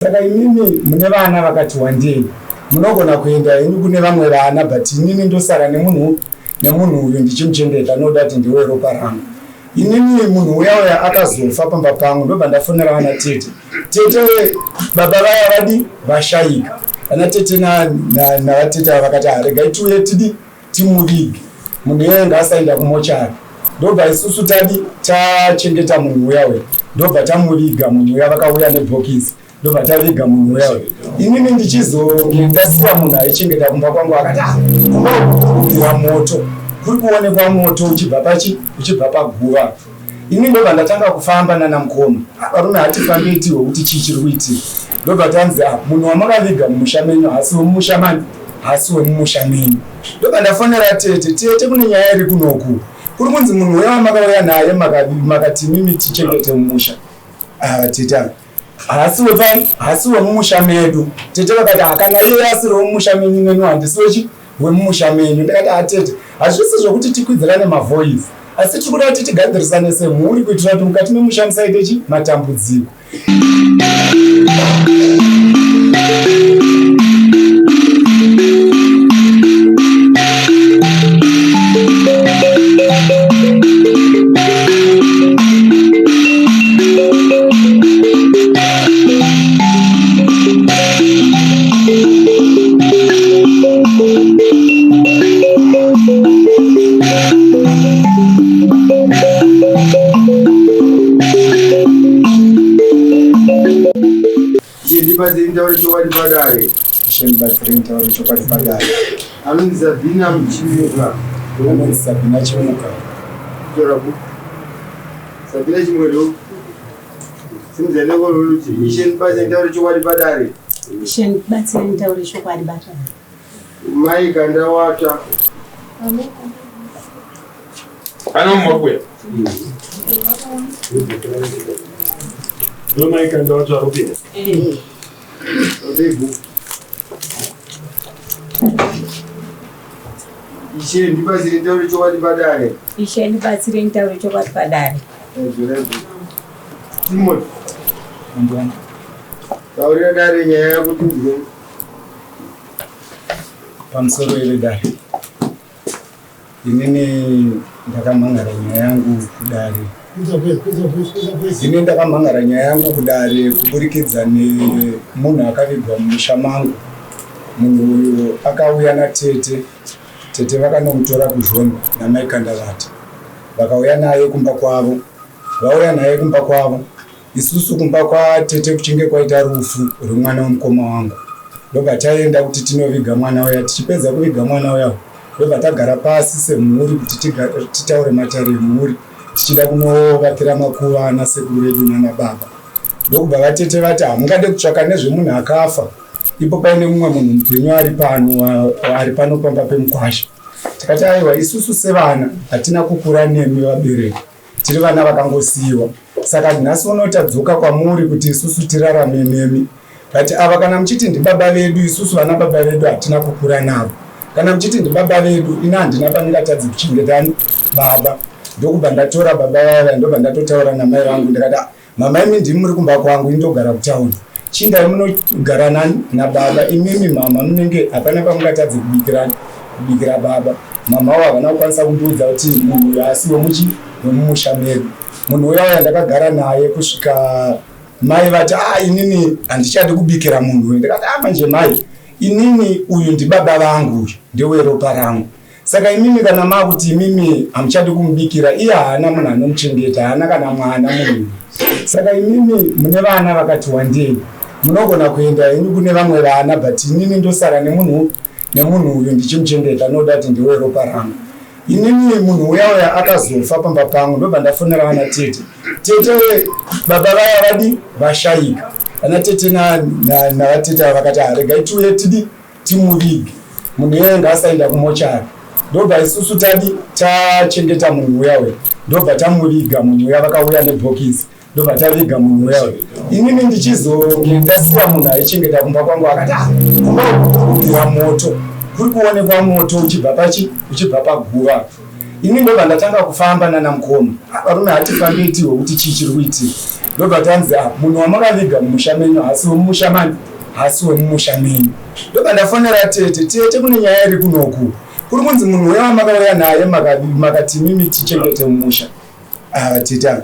Saka imimi mune vana vakati wandei, munogona kuenda henyu kune vamwe vana, but inini ndosara nemunhu nemunhu uyu ndichimuchengeta, noda kuti ndiwe ropa rangu. Inini munhu uya uya akazofa pamba pangu, ndobva ndafonera vana tete. Tete baba vaya vadi vashaika, vana tete navatete ava vakati ah, regai tiuye tidi timuvige munhu iyeye ngaasaenda kumochari. Ndobva isusu tadi tachengeta munhu uya uya, ndobva tamuviga munhu uya, vakauya nebhokisi ndobva taviga munhu uya uya. Inini ndichizonge ndasiya munhu aichengeta kumba kwangu, akati ah, kumba uku kuri kubvira moto, kuri kuonekwa moto uchibva pachi uchibva paguva. Ini ndobva ndatanga kufamba nana mukoma, varume hatifambei tihwe kuti chii chiri kuitika. Ndobva tanzi ah, munhu wamakaviga mumusha menyu haasi wemumusha mani, haasi wemumusha menyu. Ndobva ndafonera tete, tete kune nyaya iri kunoku, kuri kunzi munhu uya wamakauya naye makati mimi tichengete mumusha. Ah, tete ava haasi wepai, haasi wemumusha medu. Tete vakati ah, kana iye asiri wemumusha menyu nenu handisi wechi wemumusha menyu. Ndakati atete, hazvisi zvekuti tikwidzirane mavoice, asi tiri kuda kuti tigadzirisane semhuri kuitira kuti mukati memusha musaite chi matambudziko. Ndibatsire nditaure chokwadi padare. Ishe ndibatsire nditaure chokwadi padare. Anonzi Sabina Chimuka. Anonzi Sabina Chimuka. Tora ku. Sabina Chimuka ndo. Simudza neko roluti. Ishe ndibatsire nditaure chokwadi padare. Ishe ndibatsire nditaure chokwadi padare. Mai Kandawata. Ana mwakuya. Ndo mai Kandawata arupinda. Eh. Begu. Ishe ndibatsire nditaure chokwadi padare. Ishe ndibatsire nditaure chokwadi padare. Timothy. Taurira dare nyaya yako tinzwe. Pamusoro iri dare. Inini ndakamhan'ara nyaya yangu kudare. Ini ndakamhan'ara nyaya yangu kudare kuburikidza nemunhu akavigwa mumusha mangu. Munhu uyu akauya natete, tete vakanomutora kuZhombe namai Kandavata. Vakauya naye kumba kwavo. Vauya naye kumba kwavo, isusu kumba kwatete kuchinge kwaita rufu rwemwana wemukoma wangu, ndobva taenda kuti tinoviga mwana uya. Tichipedza kuviga mwana uya, ndobva tagara pasi semhuri kuti titaure matare emhuri, tichida kunovakira makuva ana sekuru vedu nana baba. Ndokubva vatete vati hamungade kutsvaka nezvemunhu akafa ipo paine mumwe munhu mupenyu ari pano, ari pano pamba pemukwasha. Tikati aiwa, isusu sevana hatina kukura nemi vabereki, tiri vana vakangosiyiwa, saka nhasi uno tadzoka kwamuri kuti isusu tirarame nemi. But ava kana muchiti ndibaba vedu, isusu vana baba vedu hatina kukura navo. Kana muchiti ndibaba vedu, ini handina pandingatadzi kuchengetani baba. Ndokubva ndatora baba vaya, ndobva ndatotaura namai vangu, ndikati mama imi ndimi muri kumba kwangu, ini ndogara kutauni, chindai munogara nani nababa, imimi mama munenge hapana pamungatadze kubikirani kubikira baba. Mama wavo havana kukwanisa kundiudza kuti munhu uyu haasi wemuchi wemumusha medu. Munhu uya uya ndakagara naye kusvika mai vati ah, inini handichadi kubikira munhu uyu. Ndikati ah, manje mai, inini uyu ndibaba vangu, uyu ndeweropa rangu, saka imimi kana makuti imimi hamuchadi kumubikira, iye haana munhu anomuchengeta, haana kana mwana munhu, saka imimi mune vana vakati wandei, munogona kuenda henyu kune vamwe vana, but inini ndosara nemunhu nemunhu uyu ndichimuchengeta, noda kuti ndiwe ropa rangu. Inini munhu uya uya akazofa pamba pangu, ndobva ndafonera vana tete. Tete baba vaya vadi vashaika, vana tete navatete ava vakati ah, regai tiuye tidi timuvige munhu iyeye ngaasaenda kumochari. Ndobva isusu tadi tachengeta munhu uya uya, ndobva tamuviga munhu uya, vakauya nebhokisi, ndobva taviga munhu uya uya. Inini ndichizonge ndasiya munhu aichengeta kumba kwangu, akati ah, kumba uku kuri kubvira moto, kuri kuonekwa moto uchibva pachi uchibva paguva. Ini ndobva ndatanga kufamba nana mukoma, varume hatifambei tihwe kuti chii chiri kuitika. Ndobva tanzi ah, munhu wamakaviga mumusha menyu haasi wemumusha mani, haasi wemumusha menyu. Ndobva ndafonera tete, tete kune nyaya iri kunoku. Kuri kunzi munhu uya wamakauya naye makati mimi tichengete mumusha. Ah, tete ava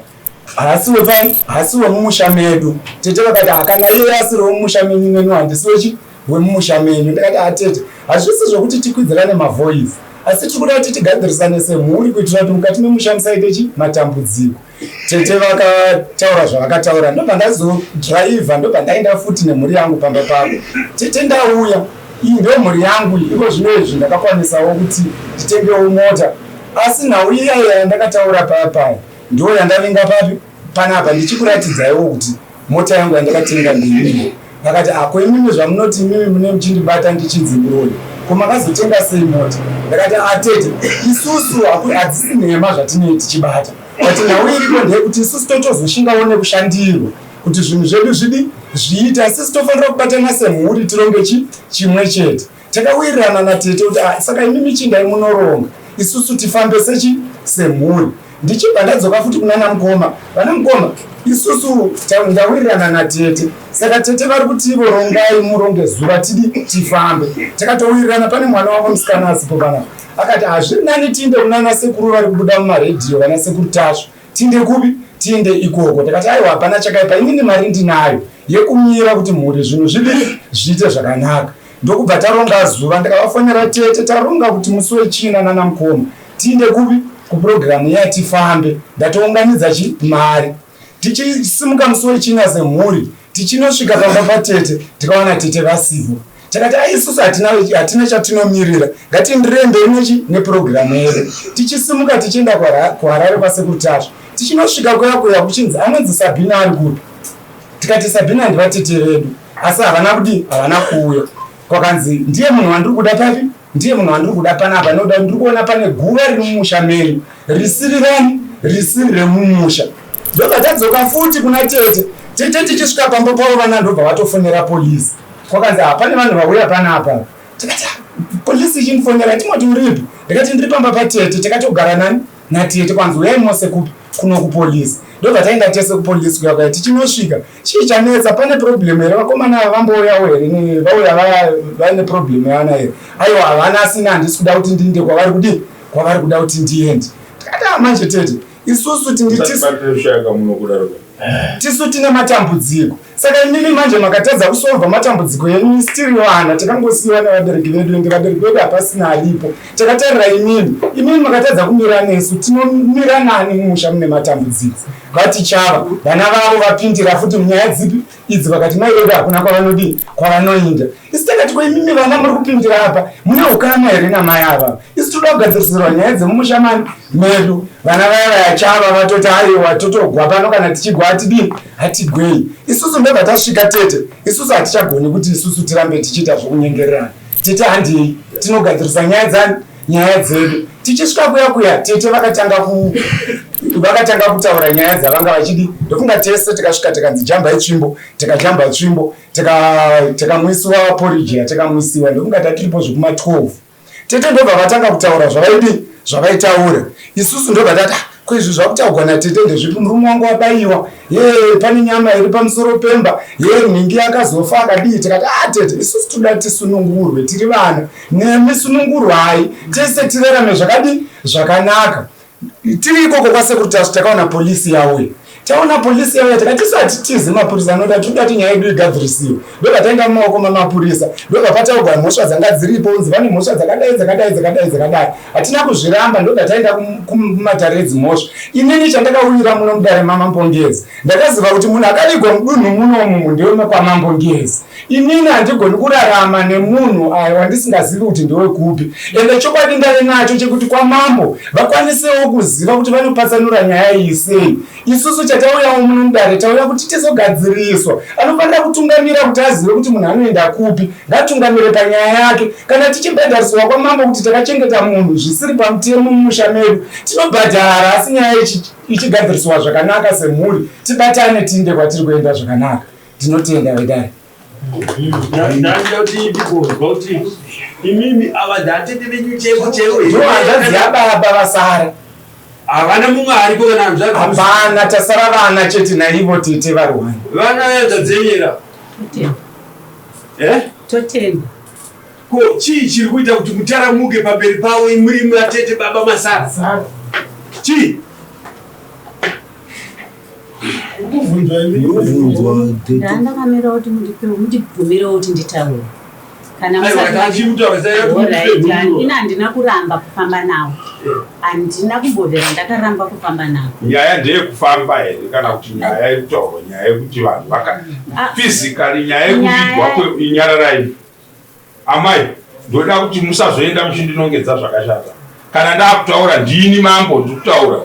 haasi wepai, haasi wemumusha medu. Tete vakati ah, kana iye asiri wemumusha menyu neni handisi wechi wemumusha menyu. Ndakati atete, ah, hazvisi zvekuti tikwidzirane mavoice, asi tiri kuda kuti tigadzirisane semhuri kuitira kuti mukati memusha musaite chi matambudziko. Tete vakataura zvavakataura, ndobva ndazodhiraivha, ndobva ndaenda futi nemhuri yangu pamba pavo. Tete ndauya, iyi ndo mhuri yangu iko zvino izvi ndakakwanisawo kuti nditengewo mota, asi nhau iya iya yandakataura paya paya ndo yandavinga papi panapa, ndichikuratidzaiwo kuti mota yangu yandakatenga ndeiyi. Vakati ako imimi zvamunoti imimi mune muchindibata ndichinzi muroyi, ko makazotenga sei mota? Ndakati atete, isusu hadzisi nhema zvatinei tichibata, but nhau iripo ndeyekuti isusu totozoshingawo nekushandirwa kuti zvinhu zvedu zvidi zviite, asi isusu tofanira kubatana semhuri tironge chi chimwe chete. Takawirirana natete kuti ah, saka imimi chindai munoronga isusu tifambe sechi semhuri. Ndichibva ndadzoka futi kunana mukoma, vana mukoma isusu ndawirirana natete, saka tete vari kuti ivo rongai muronge zuva tidi tifambe. Takatowirirana, pane mwana wavo musikana asipo panapa akati hazviri nani tiinde kunana sekuru vari kubuda mumaredhiyo, vana sekuru Tasvu, tiinde kupi? Tiinde ikoko. Takati aiwa, hapana chakaipa, inini mari ndinayo yekumira kuti mhuri zvinhu zvidi zviite zvakanaka. Ndokubva taronga zuva, ndikavafonera tete, taronga kuti musi wechina nana mukoma tiinde kupi? Kupurogiramu iya tifambe. Ndatounganidza chi mari. Tichisimuka musi wechina semhuri tichinosvika pamba patete, tikawana tete vasipo. Takati ai isusu hatina chatinomirira, ngatienderere mberi nechi nepurogiramu yedu. Tichisimuka tichienda kuHarare kwasekuru Tasvu, tichinosvika kuya kuya kuchinzi anonzi Sabhina ari kupi? Tikati Sabhina ndivatete vedu, asi havana kudii, havana kuuya. Kwakanzi ndiye munhu wandiri kuda papi, ndiye munhu wandiri kuda panapa, noda ndiri kuona pane guva riri mumusha menyu risiri rani, risiri remumusha. Ndobva tadzoka futi kuna tete. Tete tichisvika pamba pavo vana ndobva vatofonera polisi. Kwakanzi hapane vanhu vauya panapa. Tikati polisi ichindifonera, Timoti uripi? Ndikati ndiri pamba patete. Takatogara nani natete. Kwanzi uyai mose kupi? Kuno kupolisi. Ndobva taenda tese kupolisi kuya kuya. Tichinosvika, chii chanetsa? Pane problem here? Vakomana ava vambouyawo here? Vauya vaine problem yavana here? Aiwa havana, asina handisi kuda kuti ndiinde kwavari kudii, kwavari kuda kuti ndiende. Tikati manje tete, isusu tisu tine matambudziko, saka imimi manje makatadza kusolva matambudziko enyu, isu tiri vana takangosiyiwa nevabereki vedu, ende vabereki vedu hapasina aripo, takatarira imimi. Imimi makatadza kumira nesu, tinomira nani mumusha mune matambudziko? Vatichava vana vavo vapindira futi munyaya dzipi idzi, vakati mai vedu hakuna kwavanodii, kwavanoinda. Isu takati ko imimi vana muri kupindira apa mune ukama here namai ava? Isu toda kugadzirisirwa nyaya dzemumusha mani medu. Vana vaya vayachava vatoti aiwa totogwa pano, kana tichigwa hatidii, hatigwei. Isusu ndobva tasvika tete, isusu hatichagoni kuti isusu tirambe tichiita zvokunyengererana. Tete handei tinogadzirisa nyaya dzani, nyaya dzedu. Tichisvika kuya kuya tete vakatanga kutaura nyaya dzavanga vachidi. Ndofunga tese tikasvika tikanzi jambai tsvimbo, tikajamba tsvimbo, tikamwisiwa poriji yatakamwisiwa. Ndofunga tatiripo zvekuma 12. Tete ndobva vatanga kutaura zvavaidi, zvavaitaura. Isusu ndobva tati ko izvi zvakutaurwa natete ndezvipi? Murume wangu wabaiwa, ye pane nyama iri pamusoro pemba, ye nhingi akazofa akadii. Tikati ah tete, isusu toda tisunungurwe, tiri vana nemi, sunungurwai tese tirarame zvakadii, zvakanaka. Tiri ikoko kwasekuru Tasvu takaona polisi yauya. Taona polisi yauya tikati isu hatitizi mapurisa, anoda tinoda kuti nyaya yedu igadzirisiwe. Ndobva taenda mumaoko mamapurisa, ndobva pataurwa mhosva dzanga dziripo, unzi vane mhosva dzakadai dzakadai dzakadai dzakadai. Hatina kuzviramba, ndobva taenda kumatare edzimhosva. Inini chandakauyira muno mudare maMambo Ngezi, ndakaziva kuti munhu akavigwa mudunhu munomu ndewekwaMambo Ngezi. Inini handigoni kurarama nemunhu wandisingazivi kuti ndewekupi. Ende chokwadi ndave nacho chekuti kwamambo vakwanisewo kuziva kuti vanopatsanura nyaya iyi sei. Isusu chatauyawo muno mudare tauya kuti tizogadziriswa. Anofanira kutungamira kuti azive kuti munhu anoenda kupi, ngatungamire panyaya yake. Kana tichibhadhariswa kwamambo kuti takachengeta munhu zvisiri pamutemo mumusha medu, tinobhadhara, asi nyaya ichigadziriswa zvakanaka semhuri, tibatane tiinde kwatiri kuenda zvakanaka. Tinotenda vedare. Ndanga kuti ndigonzwa kuti imimi ava ndatete venyu chaivo chaivo. Ndivo hanzvadzi yababa vasara. Havana mumwe ariko kana hanzvadzi? Hapana, tasara vana chete naivo tete varwani. Vana hanzvadzi yenyera. Totenda. Eh? Totenda. Ko chii chiri kuita kuti mutaramuke pamberi pavo muri vatete baba Masara? Chii? Ndandakamira kuti mundibvumirewo kuti nditaure. Kana Aiwa, musati kutaura sai kuti Alright, mupe mhinduro. ini handina kuramba kufamba nawo. Handina kumbobvira ndakaramba kufamba nawo. Nyaya ndeyekufamba here kana kuti nyaya yekutaurwa nyaya yekuti vanhu vaka Ah. physically nyaya yekuvigwa kwe-, nyararai amai, ndoda kuti musazoenda muchindinongedza zvakashata kana ndaakutaura. Ndini mambo ndiri kutaura,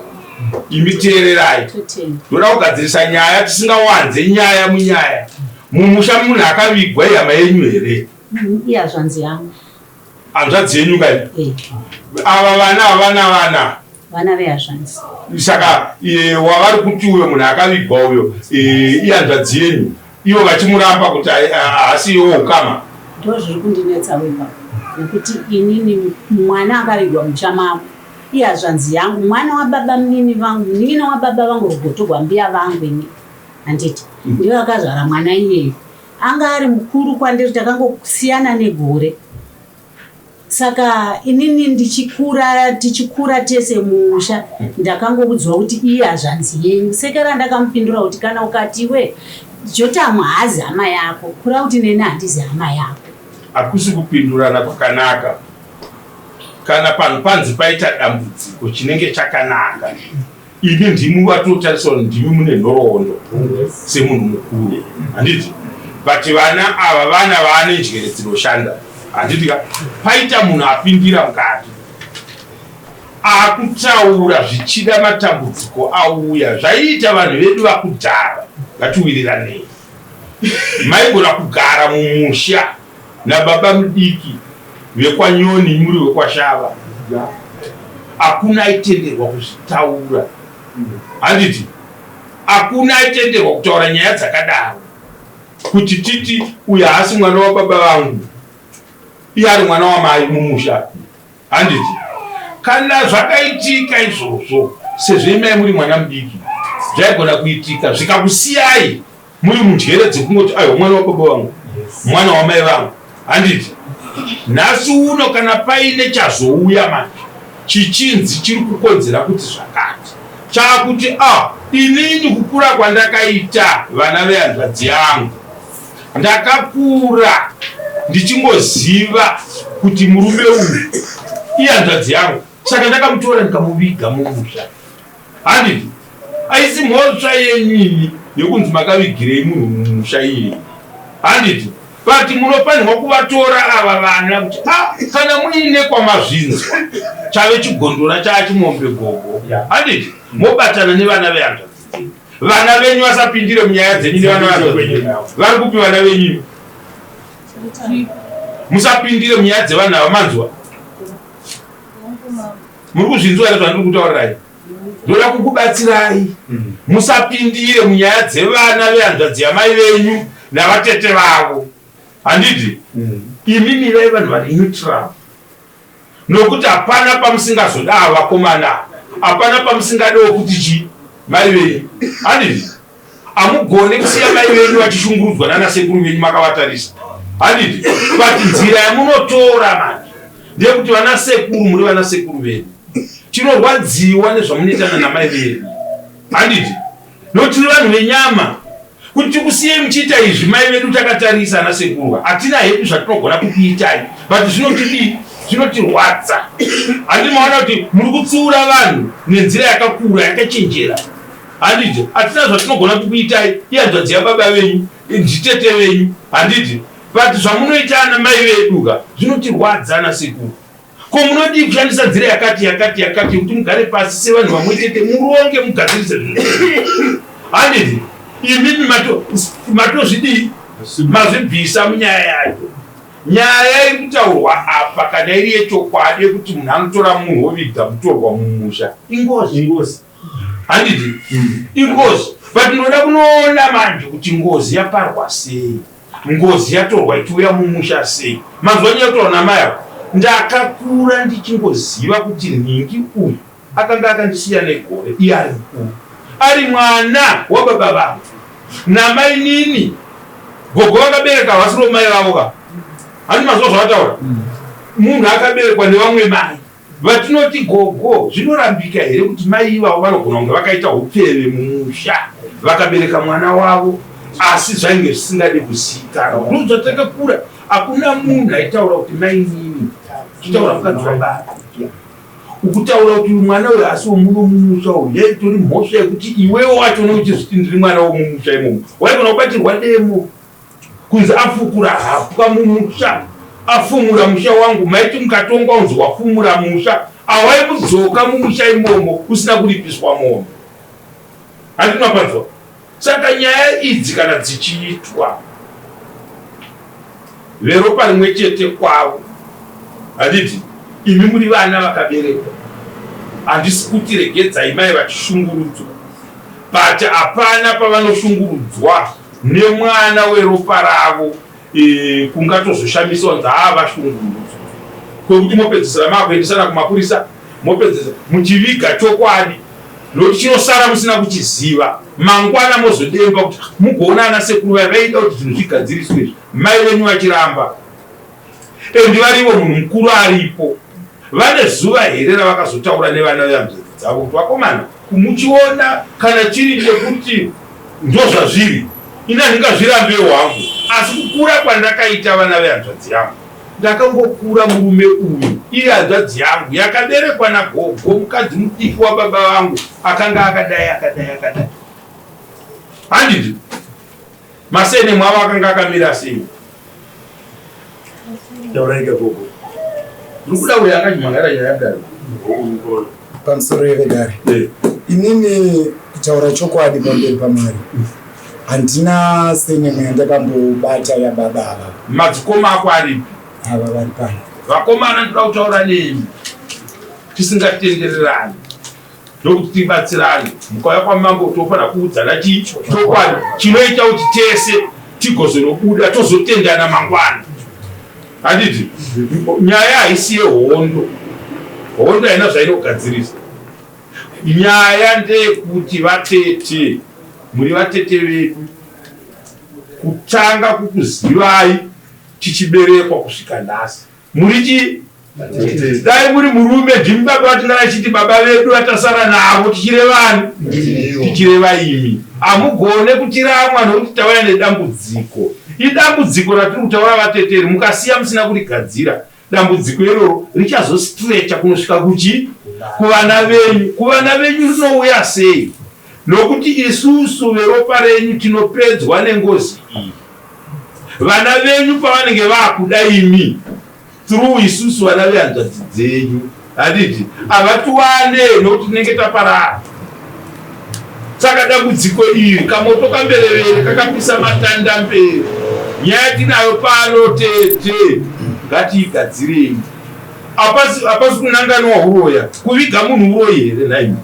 imi teererai. Totenda. Ndoda kugadzirisa nyaya tisingawanze nyaya munyaya. Mumusha munhu akavigwa ihama yenyu here? Ihazvanzi yangu. Hanzvadzi yenyu kai? Eh, Ava vana havana vana? Vana vehazvanzi. Saka wavari kuti uyo munhu akavigwa uyo ihanzvadzi yenyu, ivo vachimuramba kuti haasi iwo ukama. Ndo zviri kundinetsa ipapo, nekuti inini mwana akavigwa musha mavo ihazvanzi yangu, mwana wababa munini vangu, munin'ina wababa vangu, rugoto rwambuya vangu ini, handiti? Ndivo akazvara mwana iyeyo. Anga ari mukuru kwandiri, takangosiyana negore. Saka inini ndichikura, tichikura tese mumusha, ndakangoudzwa kuti iye hazvanzi yenyu. Sekera ndakamupindura kuti kana ukati iwe Jotamu haazi hama yako, kura kuti neni handizi hama yako. Hakusi kupindurana kwakanaka. Kana panhu panzi paita dambudziko, chinenge chakanaka, imi ndimi vatotarisa kuti ndimi mune nhoroondo semunhu mukuru, handiti? But vana ava vana vaane njere dzinoshanda, handiti ka? Paita munhu apindira mukati akutaura zvichida matambudziko auya. Zvaiita vanhu vedu vakudhara, ngatiwiriranei, maigona kugara mumusha nababa mudiki vekwaNyoni, muri wekwaShava, hakuna aitenderwa kuzvitaura, handiti? Hakuna aitenderwa kutaura nyaya dzakadaro kuti titi uyu haasi mwana wababa vangu, iye ari mwana wamai mumusha, handiti? Kana zvakaitika izvozvo, sezvo imai muri mwana mudiki, zvaigona kuitika zvikakusiyai muri munjere dzekungoti aiwa, mwana wababa vangu, mwana wamai vangu, handiti? Nhasi uno kana paine chazouya manje chichinzi chiri kukonzera kuti zvakati, chaakuti a inini kukura kwandakaita vana vehanzvadzi yangu, ndakakura ndichingoziva kuti murume uyu ihanzvadzi yangu, saka ndakamutora ndikamuviga mumusha, handiti? Aisi mhosva yenyini yekunzi makavigirei munhu mumusha iyeye, handiti? But munofanirwa kuvatora ava vana kuti a kana muine kwamazvinzwa chave chigondora chaachimombe gogo, handiti? Mobatana nevana vehanzvadzi dzenyu. Vana venyu vasapindire munyaya dzenyu nevana vehanzvadzi. Vari kupi vana venyu? Musapindire munyaya dzevanhu ava, manzwa? Muri kuzvinzwa here zvandiri kutaurirai? Ndoda kukubatsirai. Musapindire munyaya dzevana vehanzvadzi yamai venyu navatete vavo, handiti? Imi mirai vanhu vari neutral, nokuti hapana pamusingazoda ava vakomana, hapana pamusingadewo kuti chi mai venyu, handiti? Hamugone kusiya mai venyu vachishungurudzwa nanasekuru venyu makavatarisa, handiti? But nzira yamunotora manje ndeyekuti vanasekuru, muri vanasekuru vedu, tinorwadziwa nezvamunoitana namai vedu, handiti? Nokuti tiri vanhu venyama. Kuti tikusiyei muchiita izvi mai vedu takatarisa, ana sekuru, hatina hedu zvatinogona kukuitai, but zvinotidii? Zvinotirwadza, handi? Maona kuti muri kutsiura vanhu nenzira yakakura, yakachenjera, handiti? Hatina zvatinogona kukuitai, ihanzvadzi yababa venyu, nditete venyu, handiti? But zvamunoita ana mai vedu ka zvinotirwadza, ana sekuru. Ko munodii kushandisa nzira yakati yakati yakati yekuti mugare pasi sevanhu vamwe chete, muronge, mugadzirise zvinhu, handiti? Imimi matozvidii? Mazvibvisa munyaya yacho. Nyaya iri kutaurwa apa, kana iri yechokwadi yekuti munhu anotora munhu woviga mutorwa mumusha, ingozi. Ingozi. Handiti ingozi? But ndinoda kunoona manje kuti ngozi yaparwa sei, ngozi yatorwa ichiuya mumusha sei. Manzwa nyaya kutaura namai avo, ndakakura ndichingoziva kuti nhingi uyu. Akanga akandisiya negore iye ari mukuru, ari mwana wababa vangu namainini. Gogo vakabereka havasiro mai vavo ka, handi mazuva zvavataura. Munhu akaberekwa nevamwe mai vatinoti gogo, zvinorambika here kuti mai ivavo vanogona kunge vakaita upfeve mumusha vakabereka mwana wavo, asi zvainge zvisingade kuzivikanwa? Ndozvatakakura, hakuna munhu aitaura kuti mainini, tichitaura mukadzi wababa. Ukutaura kuti mwana uyu asi womuno mumusha uyu, yaitori mhosva yekuti iwewo wacho une uchizviti ndiri mwana womumusha imomo, waigona kubatirwa demo kunzi afukura hapwa mumusha, afumura musha wangu. Maiti mukatongwa unzi wafumura musha, awaimudzoka mumusha imomo usina kuripiswa mombe. Handina panzwa. Saka nyaya idzi kana dzichiitwa veropa rimwe chete kwavo, handiti imi muri vana vakaberekwa, handisi kuti regedzai mai vachishungurudzwa, but hapana pavanoshungurudzwa nemwana weropa ravo e, kungatozoshamisa kunzi haa vashungurudzwa, kwekuti mopedzisira makuendesana kumapurisa, mopedzisa muchiviga chokwadi nokuti chinosara musina kuchiziva. Mangwana mozodemba kuti mugoona ana sekuru vaya vaida kuti zvinhu zvigadziriswe izvi, mai venyu vachiramba, endi varivo munhu mukuru aripo. Vane zuva here ravakazotaura nevana vehanzvadzi dzavo kuti vakomana, kumuchiona kana chiri chekuti ndozvazviri, ini handingazvirambewo hangu, asi kukura kwandakaita vana vehanzvadzi yangu, ndakangokura murume uyu iri hanzvadzi yangu yakaberekwa nagogo, mukadzi mudiki wababa vangu, akanga akadai akadai akadai, handiti masene mwavo akanga akamira sei? Tauraika gogo, ndiri kuda uyo akachimhangara nyaya yadaro. Pamusoro yevedare, inini kutaura chokwadi pamberi paMwari, handina senemu yandakambobata yababa ava. Madzikoma ako aripi? Ava vari pano. Vakomana, ndoda kutaura nemi tisingatendererani, ndokuti tibatsirane. Mukauya kwamambo tofanira kuudzana chii chokwadi chinoita kuti tese tigozonobuda tozotendana mangwana, handiti? Nyaya haisi yehondo, hondo haina zvainogadzirisa. Nyaya ndeyekuti vatete, muri vatete vedu kutanga kukuzivai tichiberekwa kusvika nhasi, muri chii? Dai muri murume, ndimi baba vatingana chiti baba vedu vatasara navo, tichirevani? Tichireva imi. Hamugone kutiramwa nokuti tauya nedambudziko. Idambudziko ratiri kutaura vateteri, mukasiya musina kurigadzira, dambudziko iroro richazostrecha kunosvika kuchi kuvana venyu. Kuvana venyu rinouya sei? Nokuti isusu veropa renyu tinopedzwa nengozi iyi. Vana venyu pavanenge vakuda imi through isusu vana vehanzvadzi dzenyu, handiti havatiwane nokuti tinenge taparara. Saka dambudziko iri kamoto kamberevere kakapisa matanda mberi. Nyaya tinayo pano tete, ngatiigadzirei. Hapasi kunanganwa huroya, kuviga munhu uroyi here nhaimi?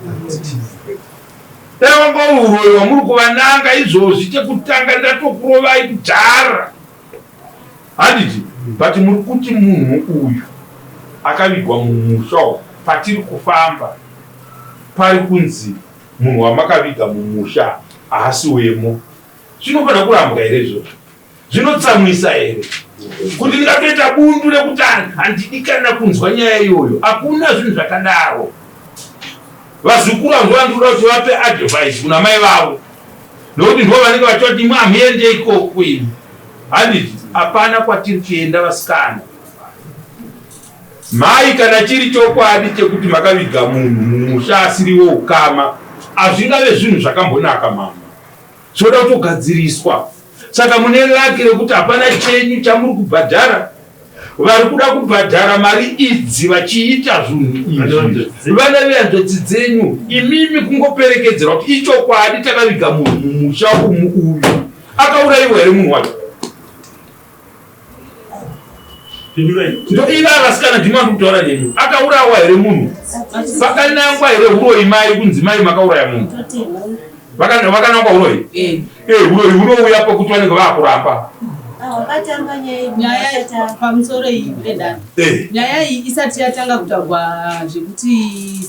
Dai wanga uri uroyi wamuri kuvananga izvozvi, chekutanga ndatokurovai kudhara, handiti? But muri kuti munhu uyu akavigwa mumusha umu, patiri kufamba pari kunzi munhu wamakaviga mumusha haasi wemo. Zvinofanira kurambwa here izvozvo? Zvinotsamwisa here kuti ndingatoita bundu rekuti handidi kana kunzwa nyaya iyoyo? Hakuna zvinhu zvakadaro. Vazukuru avo ndovandikuda kuti vape advice kuna mai vavo, nokuti ndo vanenge vachivati imwe hamuende ikoko imi, handiti? Hapana kwatiri kuenda vasikana. Mhai, kana chiri chokwadi chekuti makaviga munhu mumusha asiriwo ukama, hazvingave zvinhu zvakambonaka mama, zvinoda kutogadziriswa. Saka mune laki rekuti hapana chenyu chamuri kubhadhara. Vari kuda kubhadhara mari idzi vachiita zvinhu izvi vana vehanzvadzi dzenyu, imimi kungoperekedzerwa kuti ichokwadi takaviga munhu mumusha umu. Uyu akaurayiwa here munhu wacho? Ndoiva vasikana, ndimi vandiri kutaura nemi. Akaurawa here munhu? Pakanangwa here huroyi mai kunzi mai makauraya munhu? Vakanangwa huroyi? Huroyi hunouya pokuti vanenge vakuramba. Wakatanga nyaya Nyaya pamusoro iyi vedani. Nyaya iyi isati yatanga kutaurwa zvekuti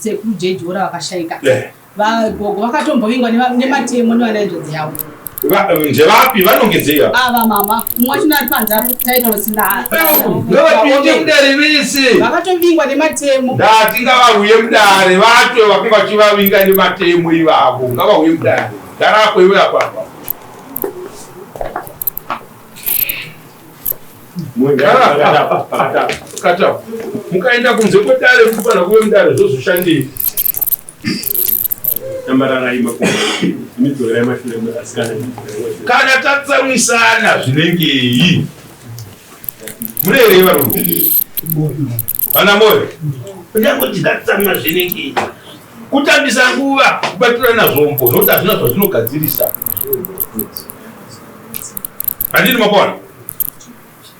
sekuru Jejora vakashaika. Vagogo vakatombovingwa nematemo nevana venjodzi yavo. Ndevapi vanongedzei ava? Ava mama, mumwe wacho ari panze apo taita usina. Ngavapinde mudare vese. Vakatovingwa nematemo. Ndati ngavauye mudare vacho vakanga vachivavinga nematemo ivavo. Ngavauye mudare. Garako iwe apa apa. Kata. Mukaenda kunze kwedare mukufanira kuve mudare zvozoshandei. Kana tatsamwisana zvinengei. Mune here varume? Vana moyo. Kunyange tikatsamwa zvinengei. Kutambisa nguva kubatirana zvombo nokuti hazvina zvazvinogadzirisa. Handini makaona?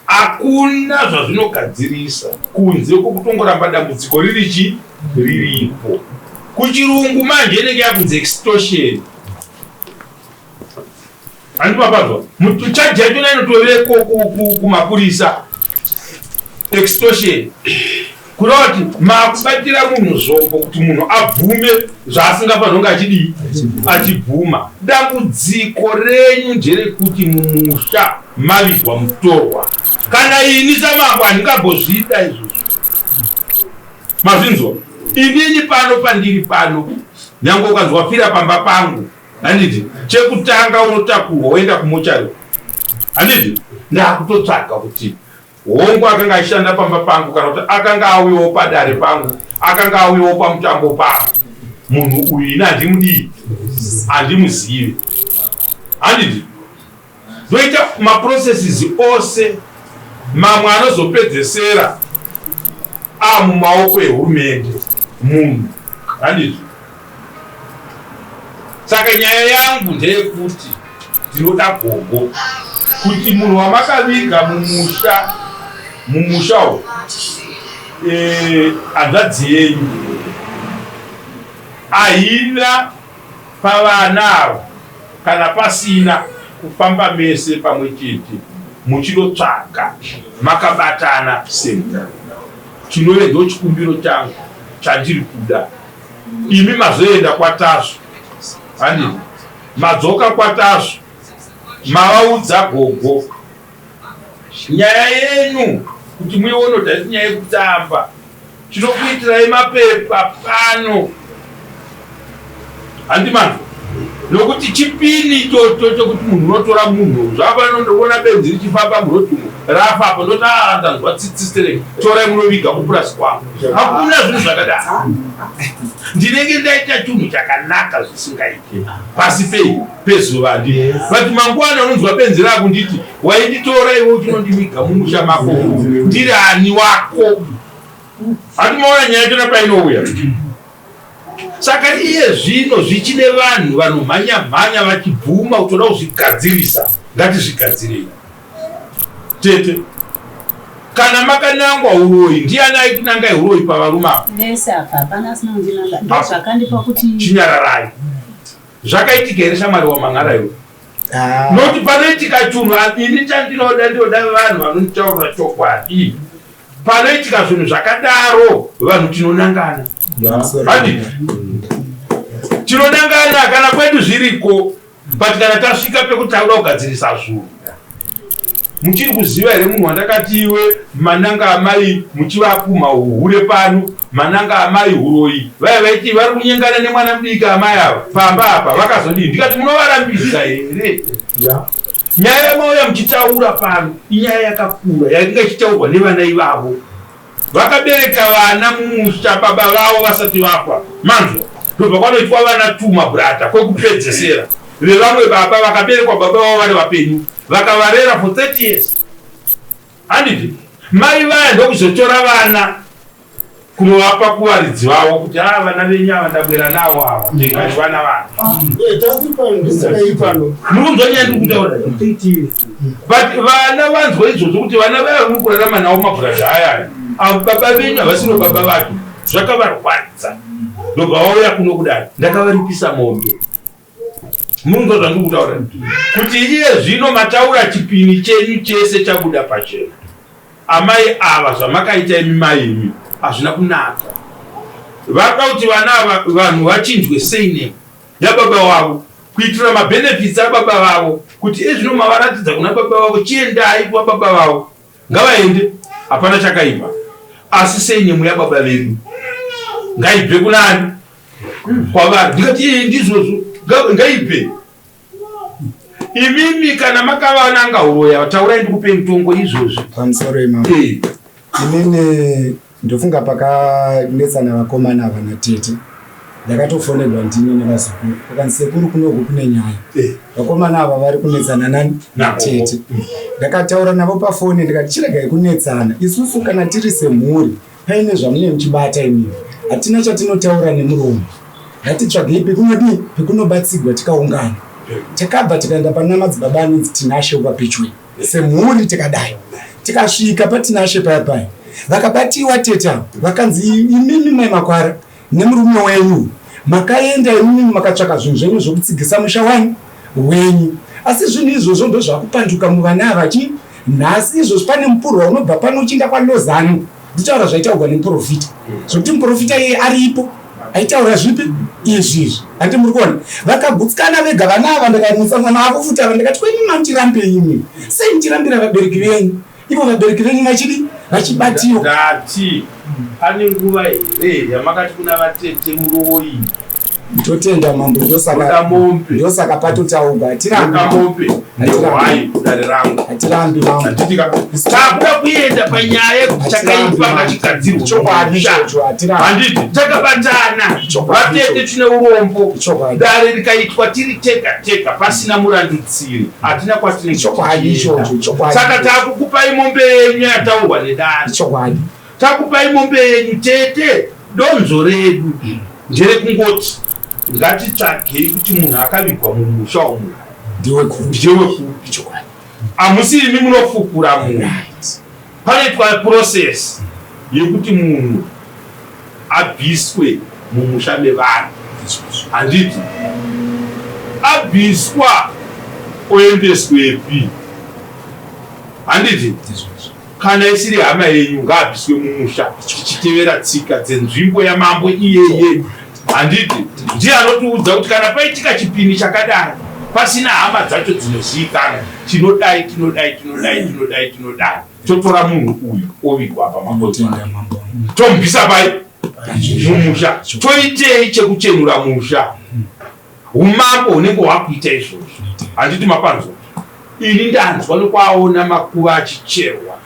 Hakuna zvazvinogadzirisa kunze kwokutongoramba dambudziko riri chi riripo. Kuchirungu manje inenge yakunzi extortion. Handiti mapanzwa? Chaji yachona inotoveko kumapurisa. Extortion. Kureva kuti makubatira munhu zvombo kuti munhu abvume zvaasingafanirwi kunge achidii achibvuma. Dambudziko renyu nderekuti mumusha mavigwa mutorwa. Kana ini samambo handingambozvida izvozvo. Mazvinzwa? Inini pano pandiri pano nyange ukanzi wafira pamba pangu handiti chekutanga unotakurwa woenda kumochari handiti ndakutotsvaga kuti Hongu akanga achishanda pamba pangu kana kuti akanga auyawo padare pangu, akanga auyawo pamutambo pangu. Munhu uyu ini handimudii, handimuzivi. Handiti ndoita maprocesses ose mamwe anozopedzesera amumaoko ehurumende munhu handizvo. Saka nyaya yangu ndeyekuti ndinoda gogo kuti munhu wamakaviga mumusha mumusha umu eh, hanzvadzi yenyu haina pavana ava kana pasina kufamba mese pamwe chete muchinotsvaga makabatana semhuri chinove ndochikumbiro changu chandiri kuda Imi mazoenda kwaTasvu handiti? Madzoka kwaTasvu mavaudza gogo nyaya yenyu kuti muione kuti haisi nyaya yekutamba. Tinokuitirai mapepa pano handi manzwa nokuti chipini ichocho chokuti munhu unotora munhu zvakafanana ndokuona benzi richifamba muroad umo rafa apo ndoti ah ndanzwa tsitsi stereki torai munoviga kupurasi kwangu hakuna zvinhu zvakadaro ndinenge ndaita chinhu chakanaka zvisingaite pasi pei pezuva ndi but mangwana unonzwa benzi rako nditi wainditora iwe uchinondiviga mumusha mako ndiri ani wako handi maona nyaya yachona painouya Saka iye zvino zvichine vanhu vanomhanya mhanya vachibvuma kuti toda kuzvigadzirisa, ngatizvigadzirei. Tete, kana makanangwa uroyi, ndiani aikunangai uroyi pavarume ava? Vese apa hapana asina kundinanga. Ndozvakandipa kuti Chinyararai. Zvakaitika here shamwari wamhan'ara iwe? Ah. Nokuti panoitika chunhu, ini chandinoda ndinoda vanhu vanonditaurira chokwadi. Panoitika zvinhu zvakadaro vanhu tinonangana. Handiti? Tinonangana kana kwedu zviriko but kana tasvika pekuti takuda kugadzirisa zvinhu. Muchiri kuziva here munhu wandakati iwe mananga amai muchivapumha uhure pano mananga amai huroyi vaya vaiti vari kunyengana nemwana mudiki amai ava pamba apa vakazodii ndikati munovarambidza here? Nyaya yamauya muchitaura pano inyaya yakakura yainge ichitaurwa nevana ivavo. Vakabereka vana mumusha baba vavo vasati vafa. Manzwa? Ndobva kwanoitwa vana tuma brata kwekupedzesera vevamwe baba vakaberekwa baba vavo vari vapenyu vakavarera for 30 years. Handiti? Mai vaya ndokuzotora vana kunovapa kuvaridzi vavo kuti a ah, vana venyu ava ndabwera navo ava ndikati vana vana muri kunzwa nyaya ndiri kutaura but vana vanzwa izvozvo kuti vana vaya muri kurarama navo mabhuradha ayaya avo baba venyu havasiro baba vacho zvakavarwadza ndobva vauya kuno kudai ndakavaripisa mombe. Munonzwa zvandiri kutaura kuti iye zvino mataura chipini chenyu chese chabuda pachena. Amai ava zvamakaita imi mai imi hazvina kunaka. Varikuda kuti vana ava vanhu vachinjwe surname yababa wavo kuitira mabenefits ababa vavo kuti ezvino mavaratidza kuna baba vavo chiendai kwababa vavo ngavaende hapana chakaipa asi surname yababa vedu ngaibve kunani kwavari ndikati ee ndizvozvo ngaibve imimi kana makavananga uroya taurai ndikupei mutongo izvozvi pamusoro imama eh. inini ndofunga pakanetsana vakomana ava natete ndakatofonerwa ndini nevazukuru vakanzi sekuru kunoku kune nyaya eh. vakomana ava vari kunetsana nani natete ndakataura navo pafoni ndikati chiregai kunetsana isusu kana tiri semhuri Paine zvamunenge muchibata imimi. Hatina chatinotaura nemuromo. Ngatitsvagei pekunodii pekunobatsigwa tikaungana. Takabva tikaenda pana madzibaba anonzi Tinashe wekwaPichwe. Semhuri tikadai. Tikasvika paTinashe paya paya. Vakabatiwa tete ava vakanzi imimi mai Makwara nemurume wenyu makaenda imimi makatsvaka zvinhu zvenyu zvokutsigisa musha wani wenyu. Asi zvinhu izvozvo ndozvakupanduka muvana ava chi nhasi izvozvi pane mupurwa unobva pano uchienda kwaLozano. Nditaura zvaitaurwa nemuprofita zvekuti muprofita iye aripo aitaura zvipi izvi izvi handi muri kuona vakagutsikana vega vana ava ndakanetsana navo futi ava ndikati kwenyu mamuchirambei imi sei muchirambira vabereki venyu ivo vabereki venyu vachidi vachibatiwa ndati pane nguva here yamakati kuna vatete muroyi Totenda mambo ndosaka ndosaka patotaugwa hatirambi mombe nehwai dare rangu hatirambi mambo handitika takuda kuenda panyaya yekuti chakaipa ngachigadzirwe chokwadi ichocho hatirambi handiti takabatana vatete tine urombo dare rikaitwa tiri tega tega pasina murandutsiri hatina kwatinenge chokwadi ichocho chokwadi saka takukupai mombe yenyu yataurwa nedare chokwadi Takupai mombe yenyu tete, donzvo redu nderekungoti ngatitsvagei kuti munhu akavigwa mumusha umu ndewekupi. Chokwadi. Hamusi imi munofukura munhu. Panoitwa process yekuti munhu abviswe mumusha mevanhu. Handiti abviswa oendeswepi? Handiti? Kana isiri hama yenyu ngaabviswe mumusha tichitevera tsika dzenzvimbo yamambo iyeye. Handiti ndiye anotiudza kuti kana paitika chipini chakadai pasina hama dzacho dzinozivikanwa tinodai tinodai tinodai tinodai tinodai totora munhu uyu ovigwa apa mambo tomubvisa pai mumusha toitei chekuchenura musha Umambo hunenge hwakuita izvozvo. Handiti mapanzwa? Ini ndanzwa nekuaona makuva achicherwa.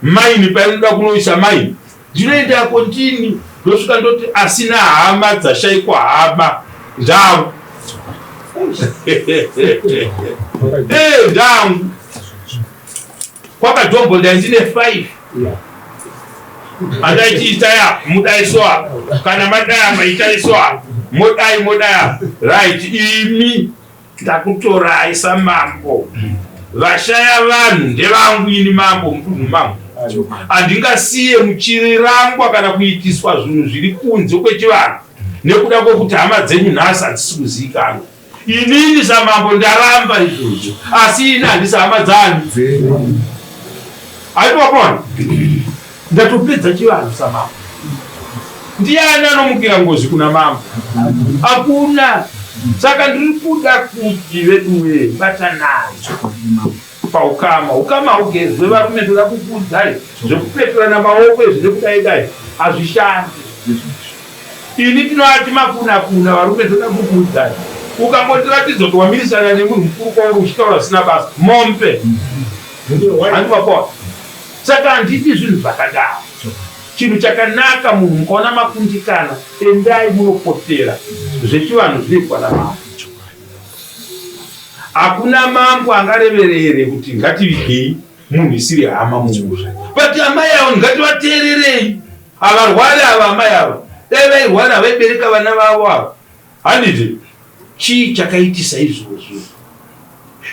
Maini painoda kunoisa maini ndinoendako ndini ndosvika ndoti asina hama dzashaikwa hama ndangu. Eh, ndangu. Kwakadombo ndaindine 5 andaiti itai apa mudai so apa kana madai apa itai so apa modai modai apa right imi ndakutorai samambo vashaya vanhu ndevangu ini mambo mudunhu mangu handingasiye muchirirangwa kana kuitiswa zvinhu zviri kunze kwechivanhu nekuda kwekuti hama dzenyu nhasi hadzisi kuzivikanwa Inini samambo ndaramba izvozvo, asi ini handisi hama dzani. Haipapona, ndatopedza chivanhu samambo. Ndiani anomukira ngozi kuna mambo? Hakuna. Saka ndiri kuda kuti veduwe batanai paukama. Ukama haugezwe varume, ndoda kukuudzai zvekupeturana maoko izvi nekudai dai hazvishandi. Ini ndinoati makuna kuna varume ndoda kukuudzai. Ukangondiratidza kuti wamirisana nemunhu mukuru kwauri uchitaura zvisina basa, mombe. Handiwapoa. Saka handidi zvinhu zvakadaro. Chinhu chakanaka munhu mukaona makundikana endai munopotera zvechivanhu zvinoitwa namambo. Hakuna mambo angareverere kuti ngativigei munhu isiri hama mumusha. But amai avo ngativateererei. Havarwari ava amai ava. Dai vairwara havaibereka vana vavo ava. Handiti? Chii chakaitisa izvozvo?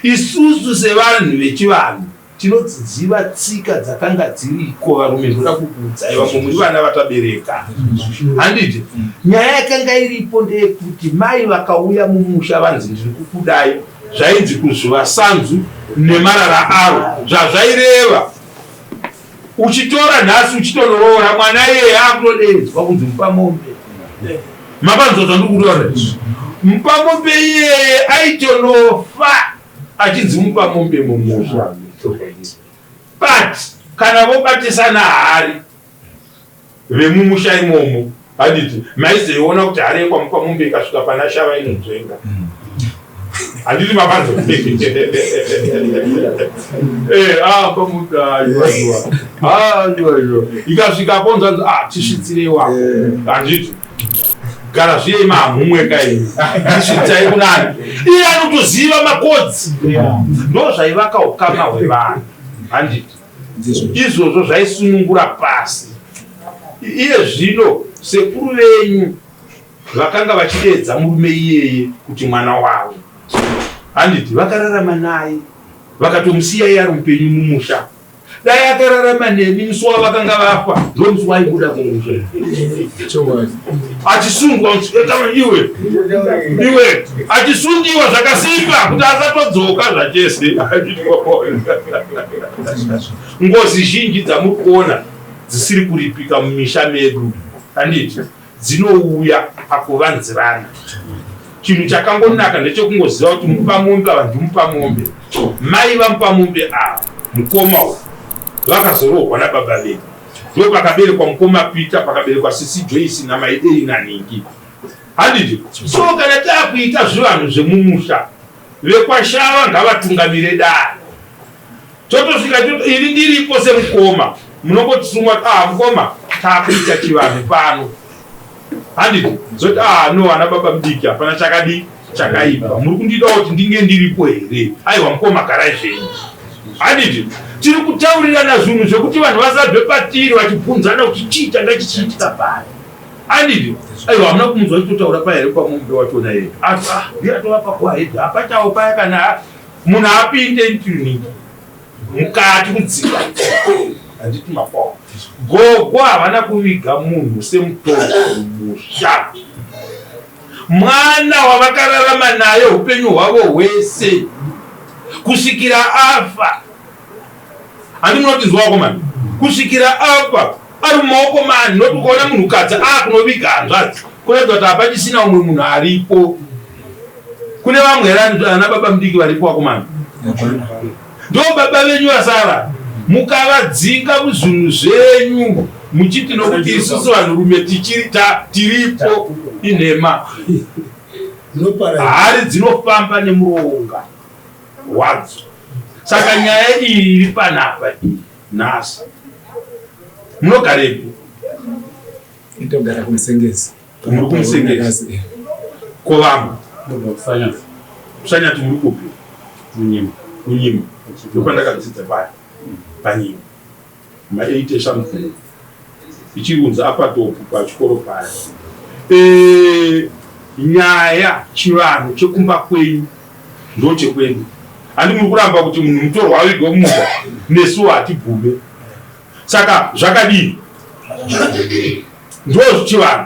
Isusu sevanhu vechivanhu Tinodziziva tsika dzakanga dziriko varume, ndoda kukuudzai vamwe muri vana vatabereka. Handiti nyaya yakanga iripo ndeyekuti mai vakauya mumusha vanzi ndiri kukudai, zvainzi kuzvuva sanzu nemarara aro, zvazvaireva uchitora nhasi uchitonoroora mwana iyeye akutodeedzwa kunzi mupamombe. Mapanzwa zvandiri kutaura? Mupamombe iyeye aitonofa achinzi mupamombe mumusha, but kana vobatisana hari vemumusha imomo, handiti maizoiona kuti hari yekwamupamombe ikasvika pana Shava inonzvenga? Handiti mapanzo? Ikasvika ponzanzi, ah, tisvitsirei wako, handiti? Gara zviye mahamumwe kai, tisvitsai kunani? Iye anotoziva makodzi. Ndo zvaivaka ukama hwevanhu, handiti? Izvozvo zvaisunungura pasi. Iye zvino sekuru venyu vakanga vachideedza murume iyeye kuti mwana wavo, handiti? Vakararama naye, vakatomusiya iye ari mupenyu mumusha. Dai akararama nemi musi wavakanga vafa, ndo musi waibuda kumusha achisungwa, iwe iwe, achisungiwa zvakasimba kuti asatodzoka zvachese. Ngozi zhinji dzamuri kuona dzisiri kuripika mumisha medu, handiti, dzinouya pakuvanzirana. Chinhu chakangonaka ndechekungoziva kuti mupamombe ava ndimupamombe. Mai vamupamombe ava, mukoma uyu, vakazorohwa nababa vedu, ndo pakaberekwa mukoma Peter, pakaberekwa sisi Joyce namaidei naningi, handiti? So kana taakuita zvivanhu zvemumusha, vekwaShava ngavatungamire dare. Totosvika ini ndiripo semukoma, munongotisumwa, ah, mukoma, taakuita chivanhu pano, handiti? Zoti, ah, no, ana baba mudiki, hapana chakadii chakaipa. Muri kundidawo kuti ndinge ndiripo here? Aiwa mukoma, garai zvenyu, handiti? Tiri kutaurirana zvinhu zvekuti vanhu vasabve patiri vachibvunzana kuti chii changa chichiitika pano, handiti? Aiwa, hamuna kumunzwa achitotaura paya here kwamombe wachona yeye? Ah, ndiye atova pakuahedha, hapachawo paya kana munhu apinde intuning mukati kudzika, handiti? Makwawo gogo havana kuviga munhu semutongo mumusha, mwana wavakararama naye upenyu hwavo hwese kusvikira afa. Handi munotinzwa wakomana? Kusvikira afa ari mumaoko mani. Noti ukaona munhukadzi akunoviga hanzvadzi, kuratidza kuti hapachisina umwe munhu aripo. Kune vamwe here ana baba mudiki varipo wakomana? Ndo baba venyu vasara. Mukavadzinga muzvinhu zvenyu muchiti nokuti isusu vanhurume tichiri tiripo, inhema. Hari dzinofamba nemuronga wadzo. Saka nyaya iyi iri panapa iyi nhasi, munogarepi? Ndogara kuMusengezi. Muri kuMusengezi? Ko vamwe? Kusanyati. Muri kupi? Kunyima. Kunyima ndopandakadzidza paya panyima ma8 something, ichiri kunzi apatopu pachikoro paya. Nyaya chivanhu chekumba kwenyu ndo chekwedu, handi? Muri kuramba kuti munhu mutorwa avigwe mumusha, nesuwo hatibvume. Saka zvakadii? Ndo chivanhu,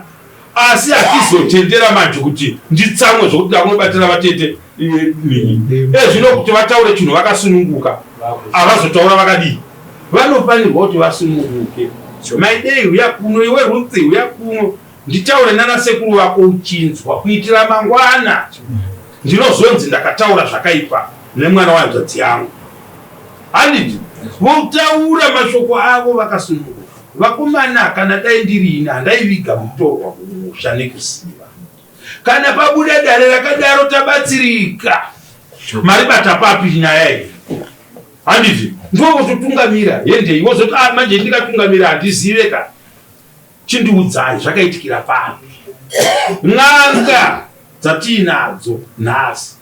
asi hatizotendera manje kuti nditsamwe zvokuti ndakunobatira vatete ezvino kuti vataure chinhu vakasununguka. Havazotaura vakadii? Vanofanirwa kuti vasununguke. Maidei, uya kuno. Iwe Ruthi, uya kuno nditaure nana sekuru vako uchinzwa, kuitira mangwana ndinozonzi ndakataura zvakaipa nemwana wehanzvadzi yangu, handiti? Votaura mashoko avo vakasununguka. Vakomana, kana dai ndiri ini, handaiviga mutorwa kumusha nekusiva. Kana pabuda dare rakadaro, tabatsirika. Maribata papi nyaya iyi, handiti? Ndovototungamira hendei, wozoti, ah, manje ndikatungamira handizive ka. Chindiudzai zvakaitikira papi. N'anga dzatiinadzo nhasi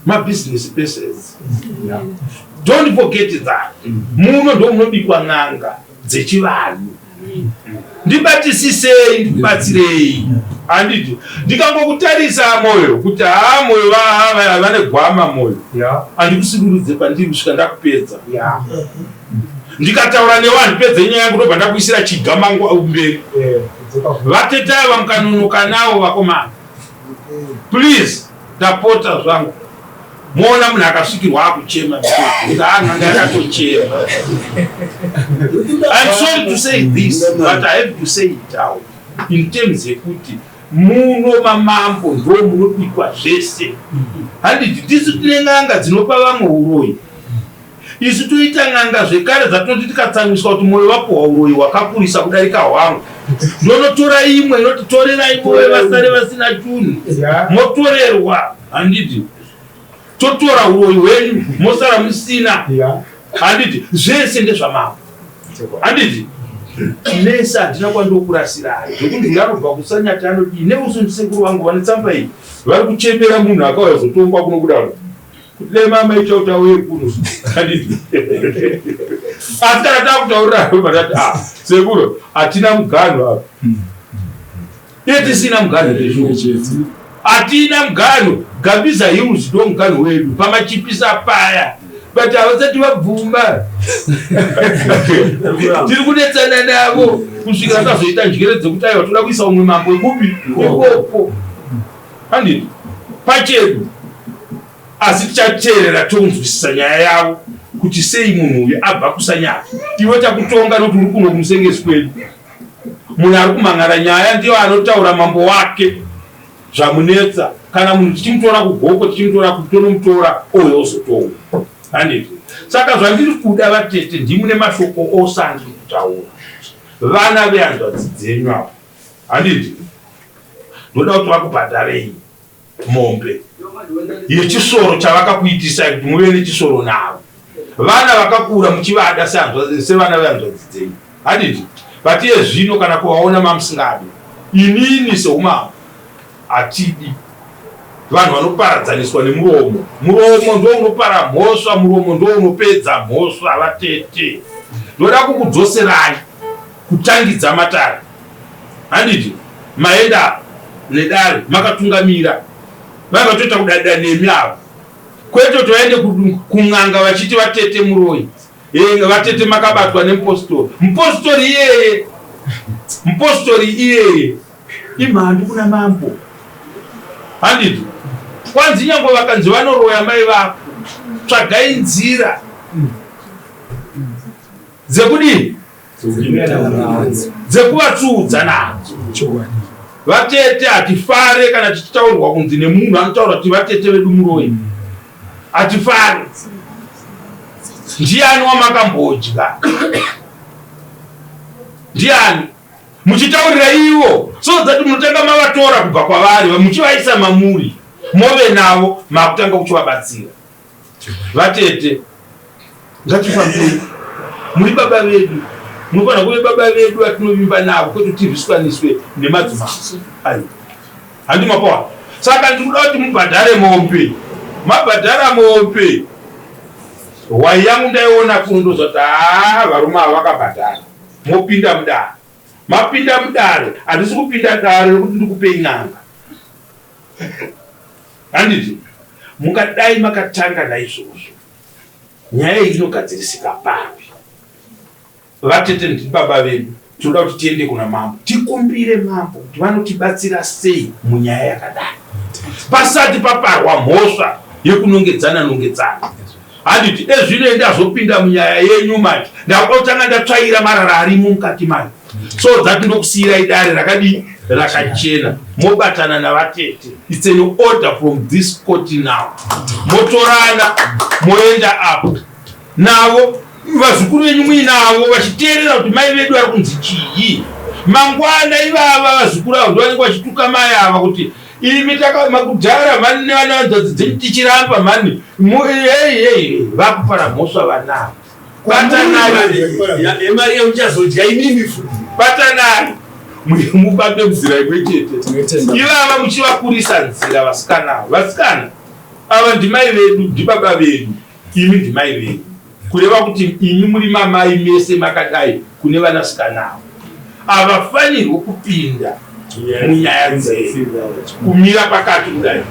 mabusiness persons, don't forget that. Muno ndo munobikwa n'anga dzechivanhu. Ndibatisisei, ndikubatsirei. Handiti ndikangokutarisa moyo kuti haa moyo vane gwama moyo, handikusikurudze pandiri kusvika ndakupedza. Ndikataura newe handipedze nyaya yangu, ndobva ndakuisira chiga mangwa mberi. Vatete ava mukanonoka navo vakomana, please, ndapota zvangu. Moona munhu akasvikirwa akuchema, n'anga yakatochema. I'm sorry to say this, but I have to say it out in terms yekuti muno mamambo ndo munobikwa zvese. Handiti tisu tine n'anga dzinopa vamwe uroyi? Isu toita n'anga zvekare dzatinoti tikatsamwiswa kuti mwoyo wapuhwa uroyi hwakakurisa kudarika hwangu, ndonotora imwe inoti torerai mwoyo vasare vasina chunhu, motorerwa. Handiti totora uroyi hwenyu, mosara musina? Handiti zvese ndezvamambo? Handiti mese handina kwandokurasirai zvekuti ngarobva kusanyati anodii neuso. Ndisekuru vangu vane tsamba iyi, vari kuchemera munhu akauya kuzotongwa kuno kudaro kuti dai mama ita kuti auye kuno. Handiti asi kana takutaurira patati, ah, sekuru, hatina muganhu apa. Iye tisina muganhu ndezvo hatina muganhu. Gambiza Hills ndo muganhu wedu pamachipisa paya, but havasati vabvuma. Tiri kunetsana navo kusvikira tazoita njere dzekuti aiwa, toda kuisa umwe mambo wekupi ikoko. Handiti pachedu, asi tichateerera tonzwisisa nyaya yavo kuti sei munhu uyu abva kusanyara. Iwe takutonga nokuti uri kuno kumusengesi kwedu. Munhu ari kumhan'ara nyaya ndiyo anotaura mambo wake zvamunetsa. Kana munhu tichimutora kugoko, tichimutora tonomutora ouya ozotonga. Handiti saka zvandiri kuda, vatete, ndimune mashoko ose andiri kutaura. Vana vehanzvadzi dzenyu avo, handiti ndoda kuti vakubhadharei mombe yechisoro chavakakuitisai kuti muve nechisoro navo. Vana vakakura muchivada sevana vehanzvadzi dzenyu, handiti? But iye zvino kana kuvaona mamusingadi. Inini seumambo hatidi vanhu vanoparadzaniswa nemuromo. Muromo ndo unopara mhosva, muromo ndo unopedza mhosva. Vatete, ndoda kukudzoserai kutangidza matare. Handiti maenda nedare makatungamira vaiva toita kudadira nemi ava, kwete kuti vaende kun'anga vachiti vatete muroyi. Vatete makabatwa nemupostori. Mupostori iyeye, mupostori iyeye imhandu kuna mambo. Handiti kwanzi nyange vakanzi vanoroya mai vako, tsvagai nzira dzekudii, dzekuvatsiudza nadzo. Vatete, hatifare kana tichitaurwa kunzi nemunhu anotaura kuti vatete vedu muroyi. Hatifare. Ndiani wamakambodya? Ndiani muchitaurira ivo? So that munotanga mavatora kubva kwavari muchivaisa mamuri, move navo, makutanga kuchivabatsira. Vatete, ngatifambei. Muri baba vedu, munofanira kuve baba vedu vatinovimba navo, kwete kuti tirwiswaniswe nemadzimambo ayo. Handi mapoa? Saka ndikuda kuti mubhadhare mombe. Mabhadhara mombe, hwai yangu ndaiona kuno, ndozvati haa, varume ava vakabhadhara. Mopinda mudare. Mapinda mudare, handisi kupinda dare rekuti ndikupei n'anga. Handiti mungadai makatanga naizvozvo? Nyaya iyi inogadzirisika papi? Vatete, ndiri baba vedu. Tinoda kuti tiende kuna mambo, tikumbire mambo kuti vanotibatsira sei munyaya yakadai pasati paparwa mhosva yekunongedzana nongedzana. Handiti ezvino ndazopinda munyaya yenyu manje, ndakuda kutanga ndatsvaira marara arimo mukati mayo, so that ndokusiyirai dare rakadii, rakachena. Mobatana navatete. It's an order from this court now. Motorana, moenda apo navo vazukuru venyu muinavo vachiteerera kuti mai vedu vari kunzi chii. Mangwana ivava vazukuru avo ndovanenge vachituka mai ava kuti imi makudhara mani nevana vanzvadzi dzenyu tichiramba mani. Hei hei, vakupara mhosva vanavo. Batanai. Yemari yamuchazodya imimi futi. Batanai, mubate nzira imwe chete. Ivava muchivakurisa nzira vasikana ava. Vasikana ava ndimai vedu, ndibaba vedu, imi ndimai vedu, kureva kuti imi muri mamai mese makadai kune vanasikana ava. Havafanirwi kupinda. Munyaya dzenyu. Kumira pakati kudai.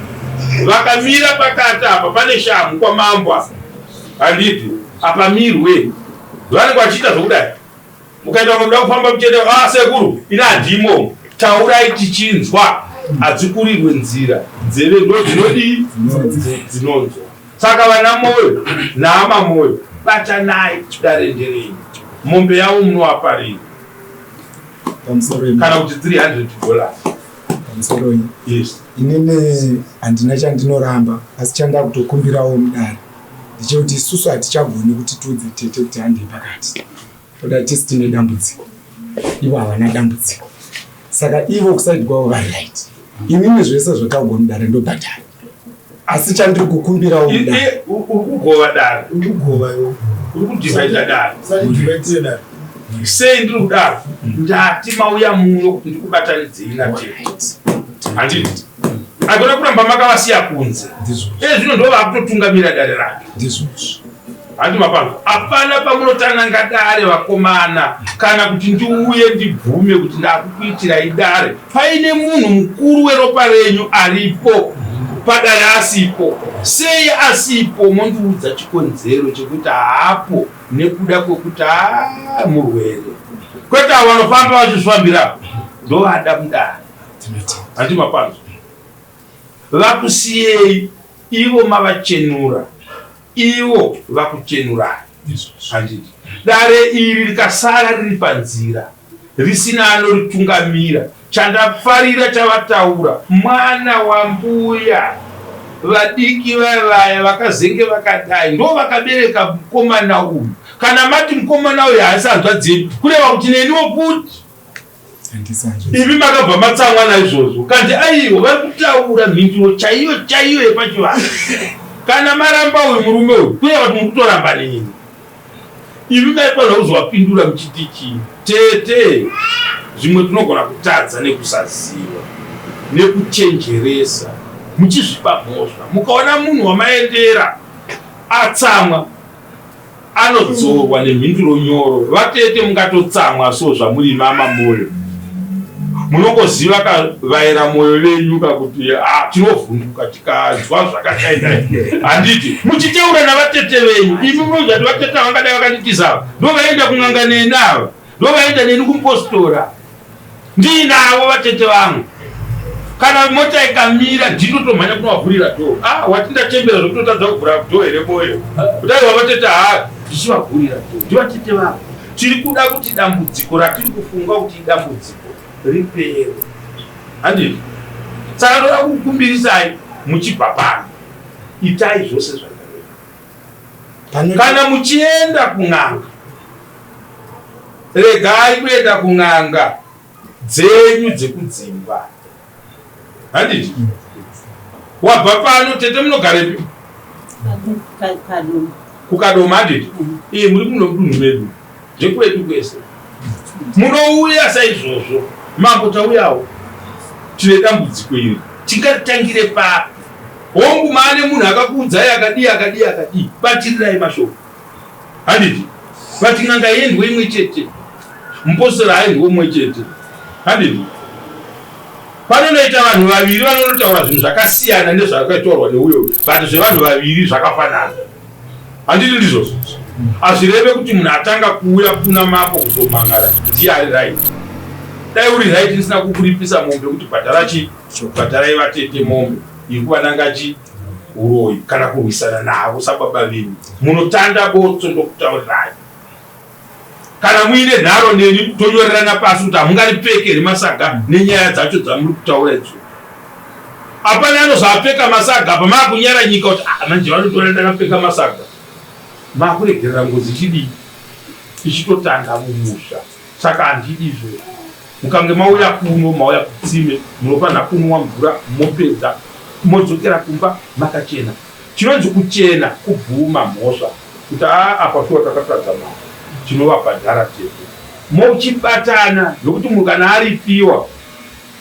Vakamira pakati apa pane shamhu kwamambo apa. Handiti apa mirwe. Vanenge vachiita zvokudai. Mukaita munoda kufamba muchienda ah sekuru ini handimo. Taurai tichinzwa. Hadzikurirwe nzira. Nzeve ndo dzinodii? Dzinonzwa. Saka vana Moyo naama Moyo batanai dare nderenyu. Mombe yavo munovapa rini? Kana kuti 300 dollars. Pamusoro yes. Inini handina chandinoramba asi chandakutokumbirawo mudare ndechekuti isusu hatichagoni kuti tiudze tete kuti handei pakati. Toda tisi tine dambudziko ivo havana dambudziko saka ivo kusaidi kwavo vari right inini zvese zvataugwa mudare ndobhadhara asi chandiri kukumbirawo mudare uri kugova dare uri kugova iwe uri kudhivaidha dare sei ndiri kudaro ndati mauya muno kuti ndikubatanidzei natete handiti agona kuramba makavasiya kunze ezvino ndo vakutotungamira dare rake ndizvozvo Handi mapano. Hapana pamunotananga dare vakomana kana kuti ndiuye ndibvume kuti ndakukuitirai dare paine munhu mukuru weropa renyu aripo padare asipo. Sei asipo mondiudza chikonzero chekuti haapo nekuda kwekuti haa murwere. Kwete avo vanofamba vachizvifambira ndovada mudare. Handi mapano. Vakusiyei ivo mavachenura. Ivo vakuchenurai. Handiti dare iri rikasara riri panzira risina anoritungamira. Chandafarira chavataura mwana wambuya vadiki vaya vaya vakazenge vakadai ndo vakabereka mukomana uyu. Kana mati mukomana uyu haasi hanzvadzi yedu kureva kuti neniwo futi Imi makabva matsamwa naizvozvo kanzi aiwa vari kutaura mhinduro chaiyo chaiyo yepachivanhu. Kana maramba uyu murume uyu kureva kuti muri kutoramba neni. Imi maifanira kuzovapindura muchiti chii? Tete, zvimwe tinogona kutadza nekusaziva nekuchenjeresa muchizvipa mhosva. Mukaona munhu wamaendera atsamwa Anodzorwa nemhinduro nyoro. Vatete mungatotsamwa so zvamuri mama moyo. Munongoziva ka vaera moyo venyu ka kuti ah tinovhunduka tikanzwa zvakadai dai. Handiti muchitaura navatete venyu imi munoziva kuti vatete vangadai vakanditiza ava ndovaenda kun'anga neni ava ndovaenda neni kumupostora. Ndiinavo vatete vangu. Kana mota ikamira ndinotomhanya kunovavhurira door. Ah, wati ndachembera zvekutotadza kuvhura door here boyo. Kudai wavatete haa ndichivavhurira door. Ndivatete vangu. Tiri kuda kuti dambudziko ratiri kufunga kuti idambudziko ripere. Handiti? Saka ndoda kukukumbirisai muchibva pano. Itai zvose zvakareva. Kana muchienda kun'anga Regai kuenda kun'anga dzenyu dzekudzimba. Handiti? Wabva pano tete munogarepi? Kukadoma handiti? Iye muri muno mudunhu medu. Ndekwedu kwese. Munouya saizvozvo. Mambo tauyawo. Tine dambudziko iri. Tingatangire papi? Hongu maane munhu akakuudzai akadii akadii akadii. Batirirai mashoko. Handiti? But n'anga yendwe imwe chete. Mupostora haendwe umwe chete. Handiti? Panonoita vanhu vaviri vanonotaura zvinhu zvakasiyana nezvakataurwa neuyo but zvevanhu vaviri zvakafanana. Handiti ndizvozvo? Hazvireve kuti munhu atanga kuuya kuna mambo kuzomhan'ara ndiye ari right. Dai uri right ndisina kukuripisa mombe kuti bhadhara chii? Bhadharai vatete mombe iri kuvananga chii? Uroyi kana kurwisana navo sababa venyu munotanda botso ndokutaurirai kana muine nharo neni tonyorerana pasi kuti hamungaripfeke here masaga nenyaya dzacho dzamuri kutaura idzo apana anozoapfeka masaga apa maakunyara nyika kuti ah, manje vanotora ndakapfeka masaga maakuregerera ngozi ichidii ichitotanga mumusha Saka handidi izvozvo. Mukange mauya kuno, mauya kutsime, munofanira kunwa mvura mopedza modzokera kumba makachena. Chinonzi kuchena kubvuma mhosva kuti haa apa shuwa takatadza mambo, tinovabhadhara tete. Mochibatana nokuti munhu kana aripiwa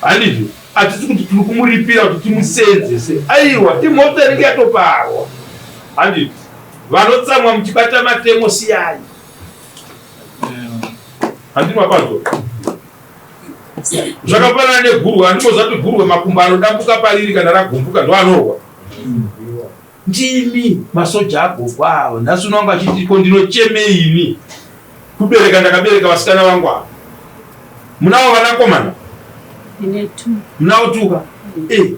handizvo, hatisi kuti tiri kumuripira kuti timuseenzese, aiwa, imhosva inenge yatoparwa handiti. Vanotsamwa muchibata matemo siyai. Handiti mapanzwa? Zvakafanana negurwe, handimboziva kuti gurwe makumbo anodambuka pariri kana ragumbuka ndoanorwa. Ndimi masoja agogo avo. Nhasi uno wangu achiti ko ndinochemei ini? Kubereka ndakabereka vasikana vangu ava. Munawo vanakomana? Ndine two. Munawo two ka? Eh.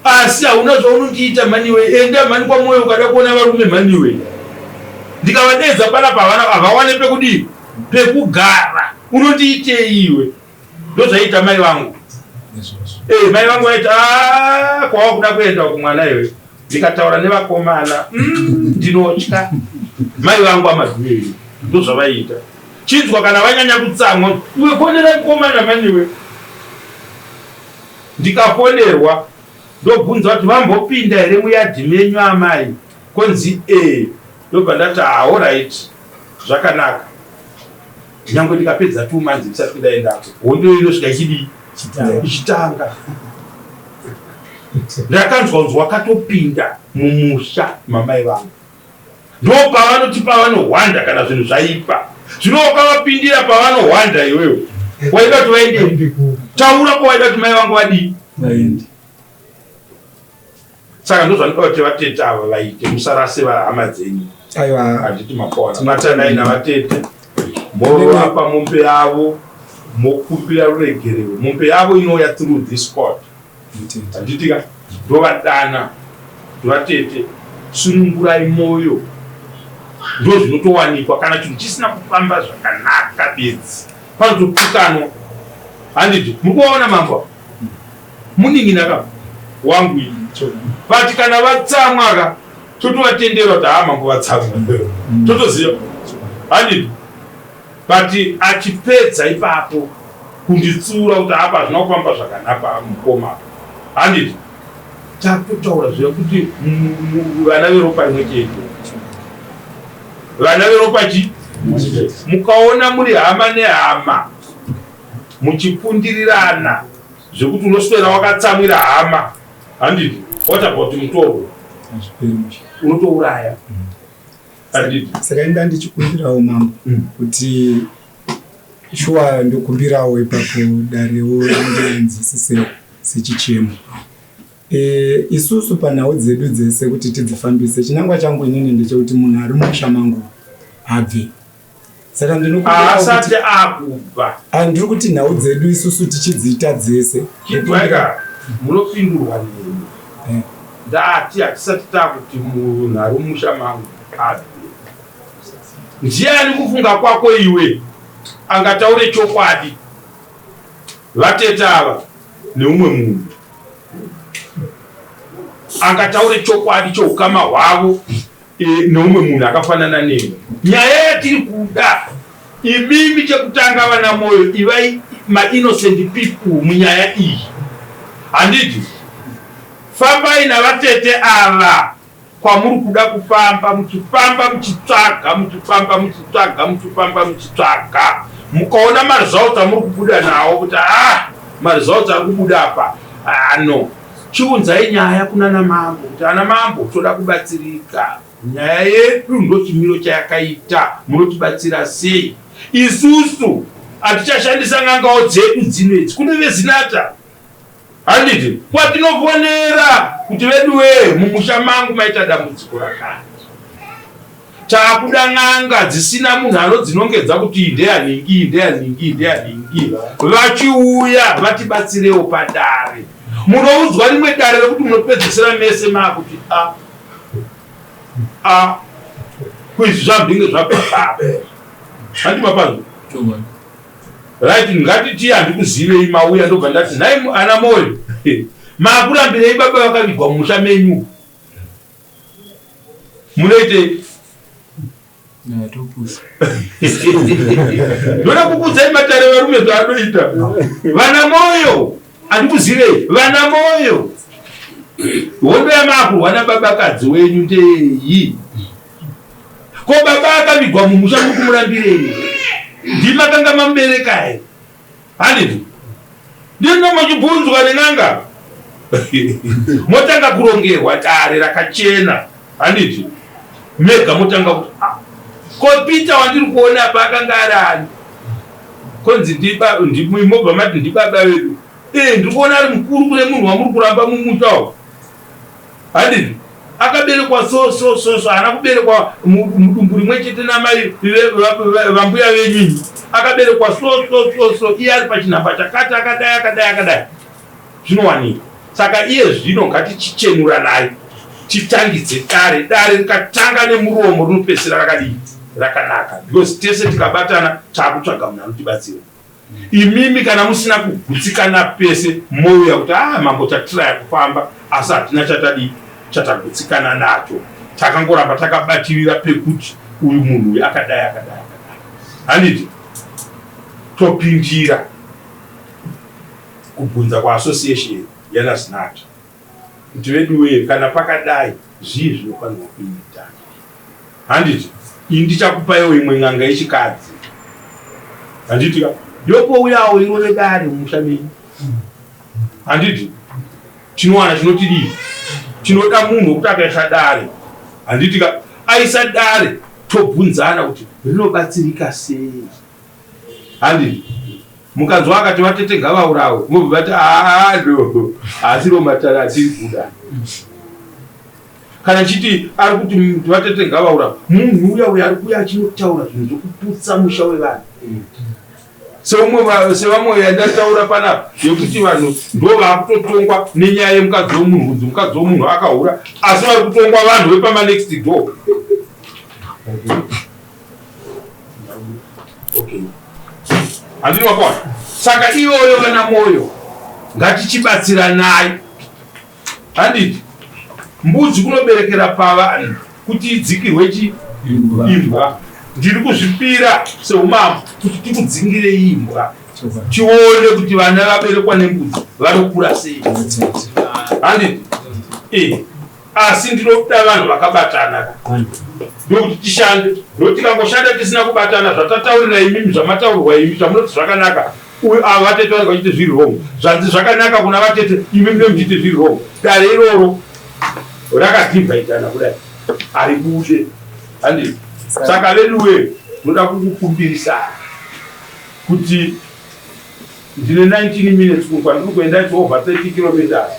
Asi hauna zvaunondiita mhani iwe. Enda mhani kwaMoyo ukada kuona varume mhani iwe. Ndikavadeedza panapa havana havawane pekudii? Pekugara. Unondiitei iwe? Ndozvaiita mai vangu. Eh, mai vangu vaiti ah, kwawa kuda kuenda uku mwana iwe. Ndikataura nevakomana ndinotya. Mai vangu amadhuwe ndozvavaiita. Chinzwa kana vanyanya kutsamwa, iwe fonera mukomana mani iwe. Ndikafonerwa ndobvunza kuti vambopinda here muyadhi menyu amai, konzi ee. Ndobva ndati ah, alright zvakanaka. Nyangwe ndikapedza 2 months ndisati ndaendako, hondo inosvika ichidii? Ichitanga. Ndakanzwa kunzi wakatopinda mumusha mamai vangu. Ndopavanoti pavanohwanda kana zvinhu zvaipa. Zvino wakavapindira pavanohwanda iwewe. Waida kuti vaende. Taura kwawaida kuti mai vangu vadii? Vaende. Saka ndozvanoda kuti vatete ava vaite, musarase hama dzenyu. Aiwa. Handiti mapona. Batanai navatete. Morovapa mombe yavo, mokumbira ruregerero. Mombe yavo inouya through this court. Handiti ka? Ndovadana vatete, sunungurai moyo. Ndozvinotowanikwa kana chinhu chisina kufamba zvakanaka bedzi. Panototukanwa. Handiti muri kuvaona mambo? Munin'ina ka wangu ini. But kana vatsamwa ka totovatendera kuti haa mambo vatsamwa. Totoziva. Handiti? But achipedza ipapo kunditsura kuti apa hazvina kufamba zvakanaka mukoma apa. Handiti? Takutotaura zviya kuti vana veropa rimwe chete. Vana veropa chi? Mukaona muri hama nehama muchipundirirana zvekuti unoswera wakatsamwira hama. Handiti? What about mutorwa? Unotouraya. Handiti? Saka inda ndichikumbirawo mambo kuti shuwa ndokumbirawo ipapo darewo ndinzwisisewo sechichemo. Isusu panhau dzedu dzese kuti tidzifambise, chinangwa changu inini ndechekuti munhu ari mumusha mangu abve. Saka ndinokumbirawo kuti Haasati akubva. Ah, ndiri kuti nhau dzedu isusu tichidziita dzese. Chidwaika munopindurwa neni. Ndati hatisati takuti munhu ari mumusha mangu abve. Ndiani kufunga kwako iwe angataure chokwadi? Vatete ava neumwe munhu angataure chokwadi choukama hwavo neumwe munhu akafanana neni. Nyaya yatiri kuda imimi chekutanga vana Moyo ivai mainnocent people munyaya iyi. Handiti fambai navatete ava kwamuri kuda kufamba muchifamba muchitsvaga muchifamba muchitsvaga muchifamba muchitsvaga mukaona maresults amuri kubuda nawo kuti ah maresults ari kubuda apa ah no chiunzai nyaya kunana mambo kuti ana mambo toda kubatsirika nyaya yedu ndochimiro chayakaita munotibatsira sei isusu hatichashandisa n'angawo dzedu dzino idzi kune vezinata Handiti kwatinofonera kuti veduwee mumusha mangu maita dambudziko rakati. Takuda n'anga dzisina munhu anodzinongedza kuti iyi ndeyanhingi, iyi ndeyanhingi, iyi ndeyanhingi. Vachiuya vatibatsirewo padare. Munoudzwa rimwe dare rekuti munopedzisira mese maakuti a a kuizvi zvambinge zvabva papi. Handi mapanzwa? Right, ngatitii handikuzivei mauya ndobva ndati nhai ana Moyo makurambirei baba vakavigwa mumusha menyu munoitei? Ndoda kukuudzai matare varume zvaanoita. Vana Moyo handikuzivei vana Moyo, hondo yamakurwa nababakadzi wenyu ndeyi? Ko baba akavigwa mumusha muri kumurambirei? Ndimakanga mamubereka here? Handiti ndino muchibvunzwa nen'anga motanga kurongerwa dare rakachena handiti mega motanga kuti ah, ko Peter wandiri kuona apa akanga ari ani? Konzi ndimobva mati ndibaba vedu. Eh, ndiri kuona ari mukuru kune munhu wamuri kuramba mumusha umu. Handiti? Akaberekwa so so so so haana kuberekwa mudumbu rimwe chete namai vambuya venyu imi. Akaberekwa so so so so iye ari pachinhamba chakati akadai akadai akadai. Zvinowanikwa. Saka iye zvino ngatichichenuranai titangidze dare. Dare rikatanga nemuromo rinopedzisira rakadii? Rakanaka. Because tese tikabatana takutsvaga munhu anotibatsira. Imimi kana musina kugutsikana pese mouya kuti ah mambo tatiraya kufamba asi hatina chatadii chatagutsikana nacho. Takangoramba takabatirira pekuti uyu munhu uyu akadai akadai akadai. Handiti? Topindira kubvunza kuassociation yanaZinatha kuti veduwee kana pakadai zvii zvinofanirwa kuita. Handiti ini ndichakupaiwo imwe n'anga yechikadzi. Handiti ka yopouyawo irove dare mumusha menyu. Handiti tinowana chinotidii? Tinoda munhu wekuti akaisa dare. Handiti ka aisa dare tobvunzana kuti rinobatsirika sei. Handiti mukanzwa akati vatete ngavaurawe mobva vati haa no haasiro matare atiri kuda. Kana chiti ari kuti vatete ngavaurawe munhu uya uya ari kuuya achinotaura zvinhu zvekuputsa musha wevanhu. Seumwe sevamwe yandataura panapa yekuti vanhu ndo vakutotongwa nenyaya yemukadzi wemunhu kunzi mukadzi wemunhu akahura asi vari kutongwa vanhu vepama next door. Okay. Handini wakona. Saka iyoyo vana moyo ngatichibatsiranai. Handiti mbudzi kunoberekera pavanhu kuti idzikirwe chi imbwa. Ndiri kuzvipira seumambo kuti tikudzingire imbwa. Tione kuti vana vaberekwa nembudzi vanokura sei. Handiti? Eh. Asi ndinoda vanhu vakabatana ndokuti tishande. Ndokuti tikangoshanda tisina kubatana zvatataurira imimi zvamataurwa imi zvamunoti zvakanaka uyu ava vatete vanenge vachiti zviri wrong zvanzi zvakanaka kuna vatete imi mune muchiti zviri wrong dare iroro rakadhivhaidhana kudai haribude handiti saka veduwe ndoda kukukumbirisai kuti Ndine 19 minutes kuno kwandiri kuenda it's over 30 kilometers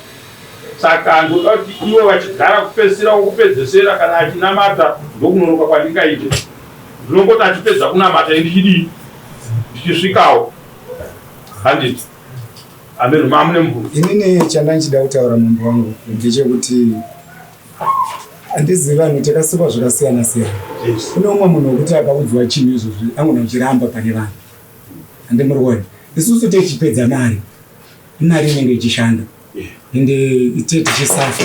saka ndoda kuti ivo vachigara kupedzisira wokupedzesera kana achinamata ndokunonoka kwandingaite ndinongoti achipedza kunamata indichidii ndichisvikawo handiti amen mamune mubvunzo inini chandanchida kutaura mambo wangu ndechekuti handizivi vanhu takasikwa zvakasiyana siyana kune umwe munhu wekuti akaudzwa chinhu izvozvi angona uchiramba pane vanhu Handi muri kuona isusu tichipedza mari imari inenge ichishanda ende ite tichisafa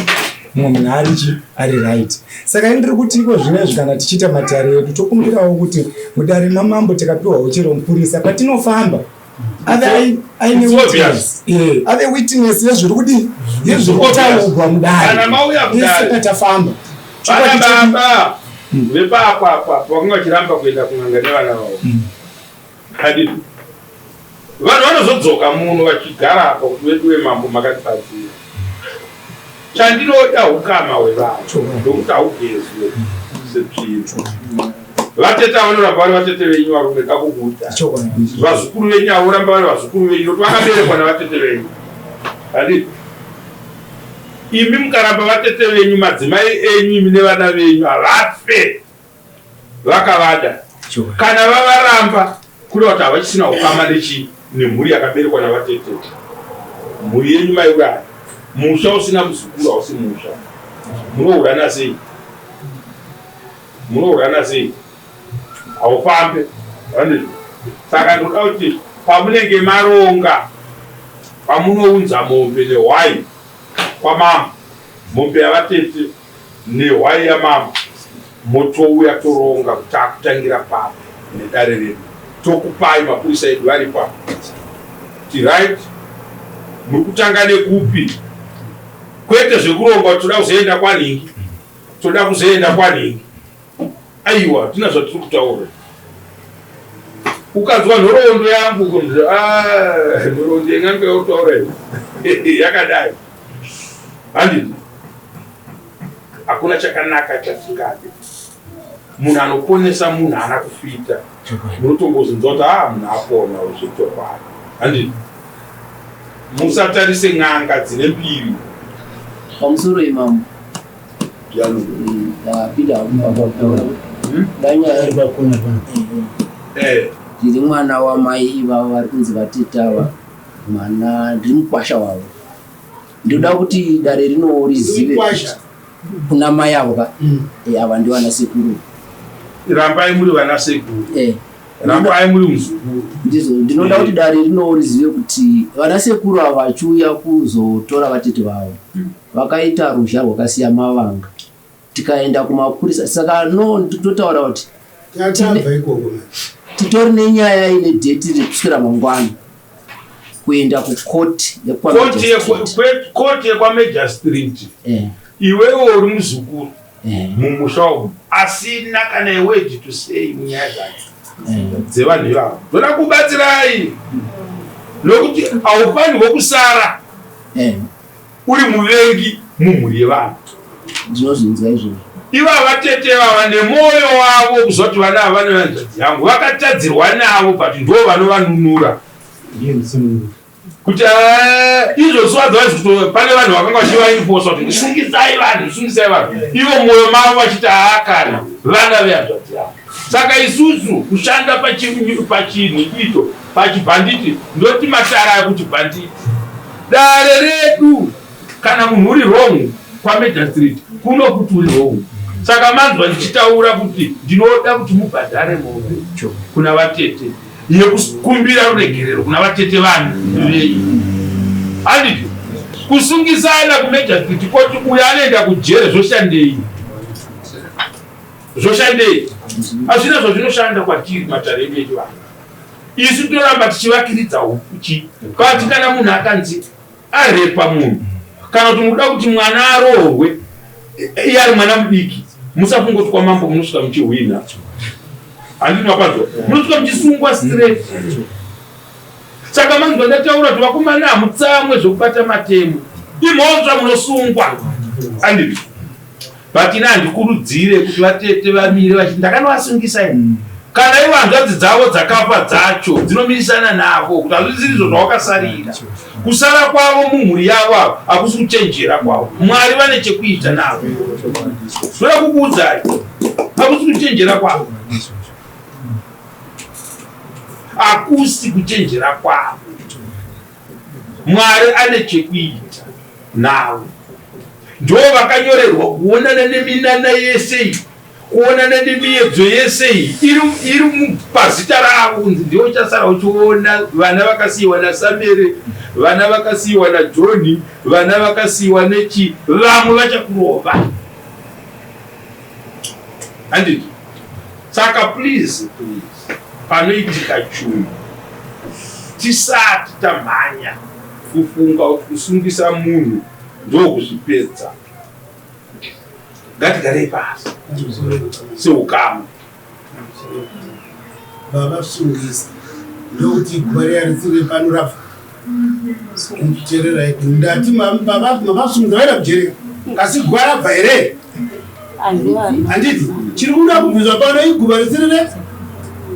mumwe munhu arichi ari right saka ini ndiri kuti iko zvino izvi kana tichiita matare edu tokumbirawo kuti mudare mamambo tikapiwawo chero mupurisa patinofamba ave aine witness eh, ave witness yezviri kudii yezviri kutaurwa mudare ese patafamba vana baba vepakwakwa vakanga vachiramba kuenda kun'anga nevana vavo mm. Handiti vanhu vanozodzoka muno vachigara apa kuti veduwe mambo makatibatsira. Chandinoda hukama hwevanhu ndokuti haugezwe setsvina. Vatete avo vanoramba vari vatete venyu varume kakuguta. Vazukuru venyu avo voramba vari vazukuru venyu nokuti vakaberekwa navatete venyu. Handiti imi mukaramba vatete venyu madzimai enyu imi nevana venyu havafe. Vakavada. Kana vavaramba kureva kuti havachisina ukama nechi nemhuri yakaberekwa navatete. Mhuri yenyu maiuraya. Musha usina muzukuru hausi musha. Munohurana sei? Munohurana sei? Haufambe. Handizvo. Saka ndoda kuti pamunenge maronga pamunounza mombe nehwai kwamambo, mombe yavatete Nehwai yamambo motouya toronga kuti takutangira papi nedare redu tokupai mapurisa edu aripo apa kuti right muri kutanga nekupi kwete zvekuronga kuti toda kuzoenda kwanhingi toda kuzoenda kwanhingi aiwa tina zvatiri kutaura ukanzwa nhoroondo yangu ah, nhoroondo yen'anga yautaura iyi yakadai handiti Hakuna chakanaka chatingade. Munhu anoponesa munhu haana kufita. Munotongozvinzwa kuti haa munhu apona zvechokwadi. Handiti? Musatarise n'anga dzine mbiri. Pamusoro imambo. Ndapinda danyaya ndiri mwana wamai ivavo vari kunzi vatete ava mwana ndiri mukwasha wavo ndoda kuti dare rinowo rizive kuna mai avo ka mm. eh, ava ndi vana sekuru rambai muri vana sekuru eh. rambai muri muzukuru ndizvo ndinoda kuti dare rinowo rizive kuti vana sekuru ava vachiuya kuzotora vatete vavo mm. Vakaita ruzha rwakasiya mavanga tikaenda kumapurisa saka no ndikutotaura kuti titori nenyaya ine dheti rekuswera mangwana kuenda kukoti yekwaMajor Street eh. Iwewe uri muzukuru eh. Mumusha umu asina kana iword to say munyaya dzacho eh. Dzevanhu ivavo ndoda kubatsirai nokuti haufanirwe kusara Uri muvengi mumhuri yevanhu. Ndinozvinzwa izvozvo. Ivava tete vava nemwoyo wavo kuzoti vana ava vane hanzvadzi yangu vakatadzirwa navo but ndo vanovanunura kuti eh, izvo zuva dzavazi pane vanhu vakanga vachivainfosa kuti sungisai vanhu sungisai vanhu ivo mwoyo mavo vachiti haakana vana vehanzvadzi yavo saka isusu kushanda pachinhu icho Pachibhanditi ndoti matara ayo kuti bhanditi. Dare redu kana munhu uri wrong kwaMajor Street kuno kuti uri wrong. Saka manzwa ndichitaura kuti ndinoda kuti mubhadhare mombe kuna vatete yekukumbira ruregerero kuna vatete vanhu vei. Handiti kusungisana kuMajor Street koti uyo anoenda kujere zvoshandei? Zvoshandei? Hazvina zvazvinoshanda kwatiri matare edu echivanhu. Isu toramba tichivakiridza huchi kati kana munhu akanzi arepa munhu kana kuti mukuda kuti mwana aroorwe iye ari mwana mudiki musafunga kuti kwamambo munosvika muchihwina handiti mapanzwa munosvika muchisungwa straight saka manzwa ndataura kuti vakomana hamutsamwe zvekubata matemo imhosva munosungwa handiti But ini handikurudzire kuti vatete vamire vachiti ndakanovasungisa ini. Mm. Kana ivo hanzvadzi dzavo dzakafa dzacho dzinomirisana navo kuti hazvisiri izvo zvawakasarira. Kusara kwavo mumhuri yavo ava hakusi kuchenjera kwavo. Mwari vane chekuita navo. Zvoda kukuudzai. Hakusi kuchenjera kwavo. Hakusi kuchenjera kwavo. Mwari ane chekuita navo. Ndo vakanyorerwa kuonana neminana yese iyi, kuonana nemiyedzo yese iyi iri, iri pazita ravo kunzi ndiwe uchasara uchiona vana vakasiyiwa naSamere, vana vakasiyiwa naJoni, vana vakasiyiwa nechi, vamwe vachakurova. Handiti? Saka please, please, panoitika chunhu tisati tamhanya kufunga kuti kusungisa munhu ndokuzvipedza, ngatigarei pasi seukama. Vavasungisa ndokuti guva riya ritsire pano rafa tererai ndati mavasungisa vaenda kujeri asi guva rabva here handiti chiri kuda kubvunzwa pano iguva risirire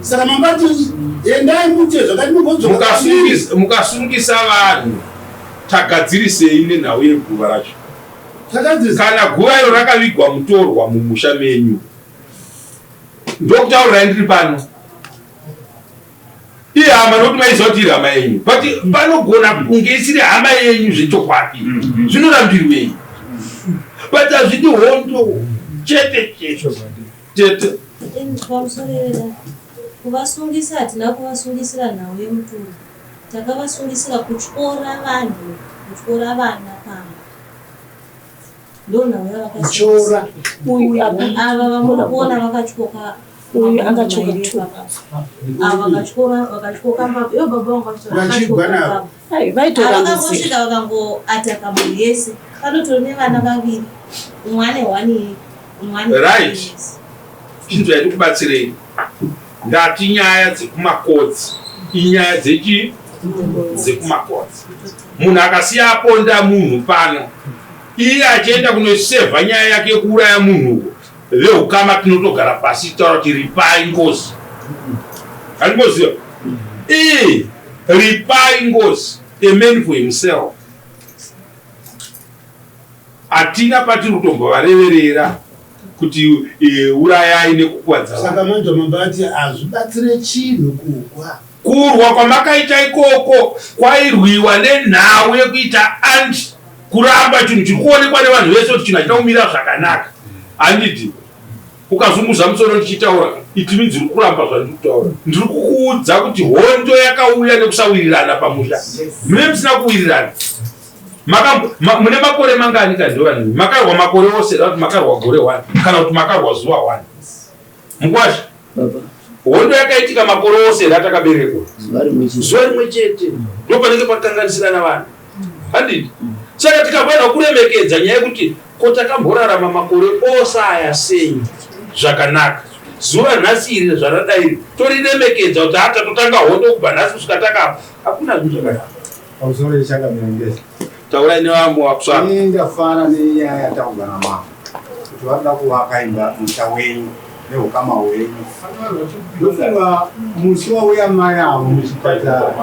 saka mambati endai mute zvakati mugodzokmukasungisa mukasungisa vanhu tagadzirisei nenhau yeguva racho kana guva iro rakavigwa mutorwa mumusha menyu ndokutaurirai ndiri pano ihama nokuti maiziva kuti iri hama yenyu but panogona kunge isiri hama yenyu zvechokwadi mm-hmm. zvinorambirwei but hazvidi hondo chete chete chete Kuvasungisa hatina kuvasungisira nhau yemutumbi takavasungisira kutyora vanhu kutyora vana pamba ndonhau yavakatyora ava vamuri kuona vakatyoka uyu akatyoka tu ava vakatyora vakatyoka mbabvu ivo baba vangu vakatyoka vaitokangosvika vakangoataka mhuri yese panotori nevana vaviri umwe ane one umwe ane right chinzwa yatikubatsirei ndati nyaya dzekumakodzi inyaya dzechi dzekumakodzi munhu akasiya aponda munhu pano iye achienda kunosevha nyaya yake yekuuraya munhu uko veukama tinotogara pasi titaura kuti ripai ngozi Handimoziva. Ee, ripai ngozi, a man for himself. Hatina patiri kutombovareverera kuti e, urayai nekukuvadza. Saka manje mambo ati hazvibatsire chinhu kugwa. Kurwa kwamakaita ikoko kwairwiwa nenhau yekuita anti kuramba chinhu chiri kuonekwa nevanhu vese kuti chinhu hachina kumira zvakanaka. Handiti ukazunguza musoro ndichitaura itimi dziri kuramba zvandiri kutaura. Ndiri kukuudza kuti hondo yakauya nekusawirirana pamusha. Mune musina kuwirirana. Mune makore mangani kandovanhu? Makarwa makore ose kana kuti makarwa gore one kana kuti makarwa zuva one. Mukwasha. Hondo yakaitika makore ose here atakaberekwa? Zuva rimwe chete. Ndopanenge pakanganisirana vanhu. Handiti? Saka tikafanira kuremekedza nyaya yekuti ko takamborarama makore ose aya sei zvakanaka. Zuva nhasi iri zvaradai iri toriremekedza kuti hata totanga hondo kubva nhasi kusvika takafa. Hakuna zvinhu zvakadaro. Pamusoro yechangamire Ngezi. Taurai nevamwe wakusvaka. Ini ndafara nenyaya yataurwa namambo kuti vanoda kuvaka imba musha wenyu nehukama hwenyu. Ndofunga musi wauya mai avo muchipatara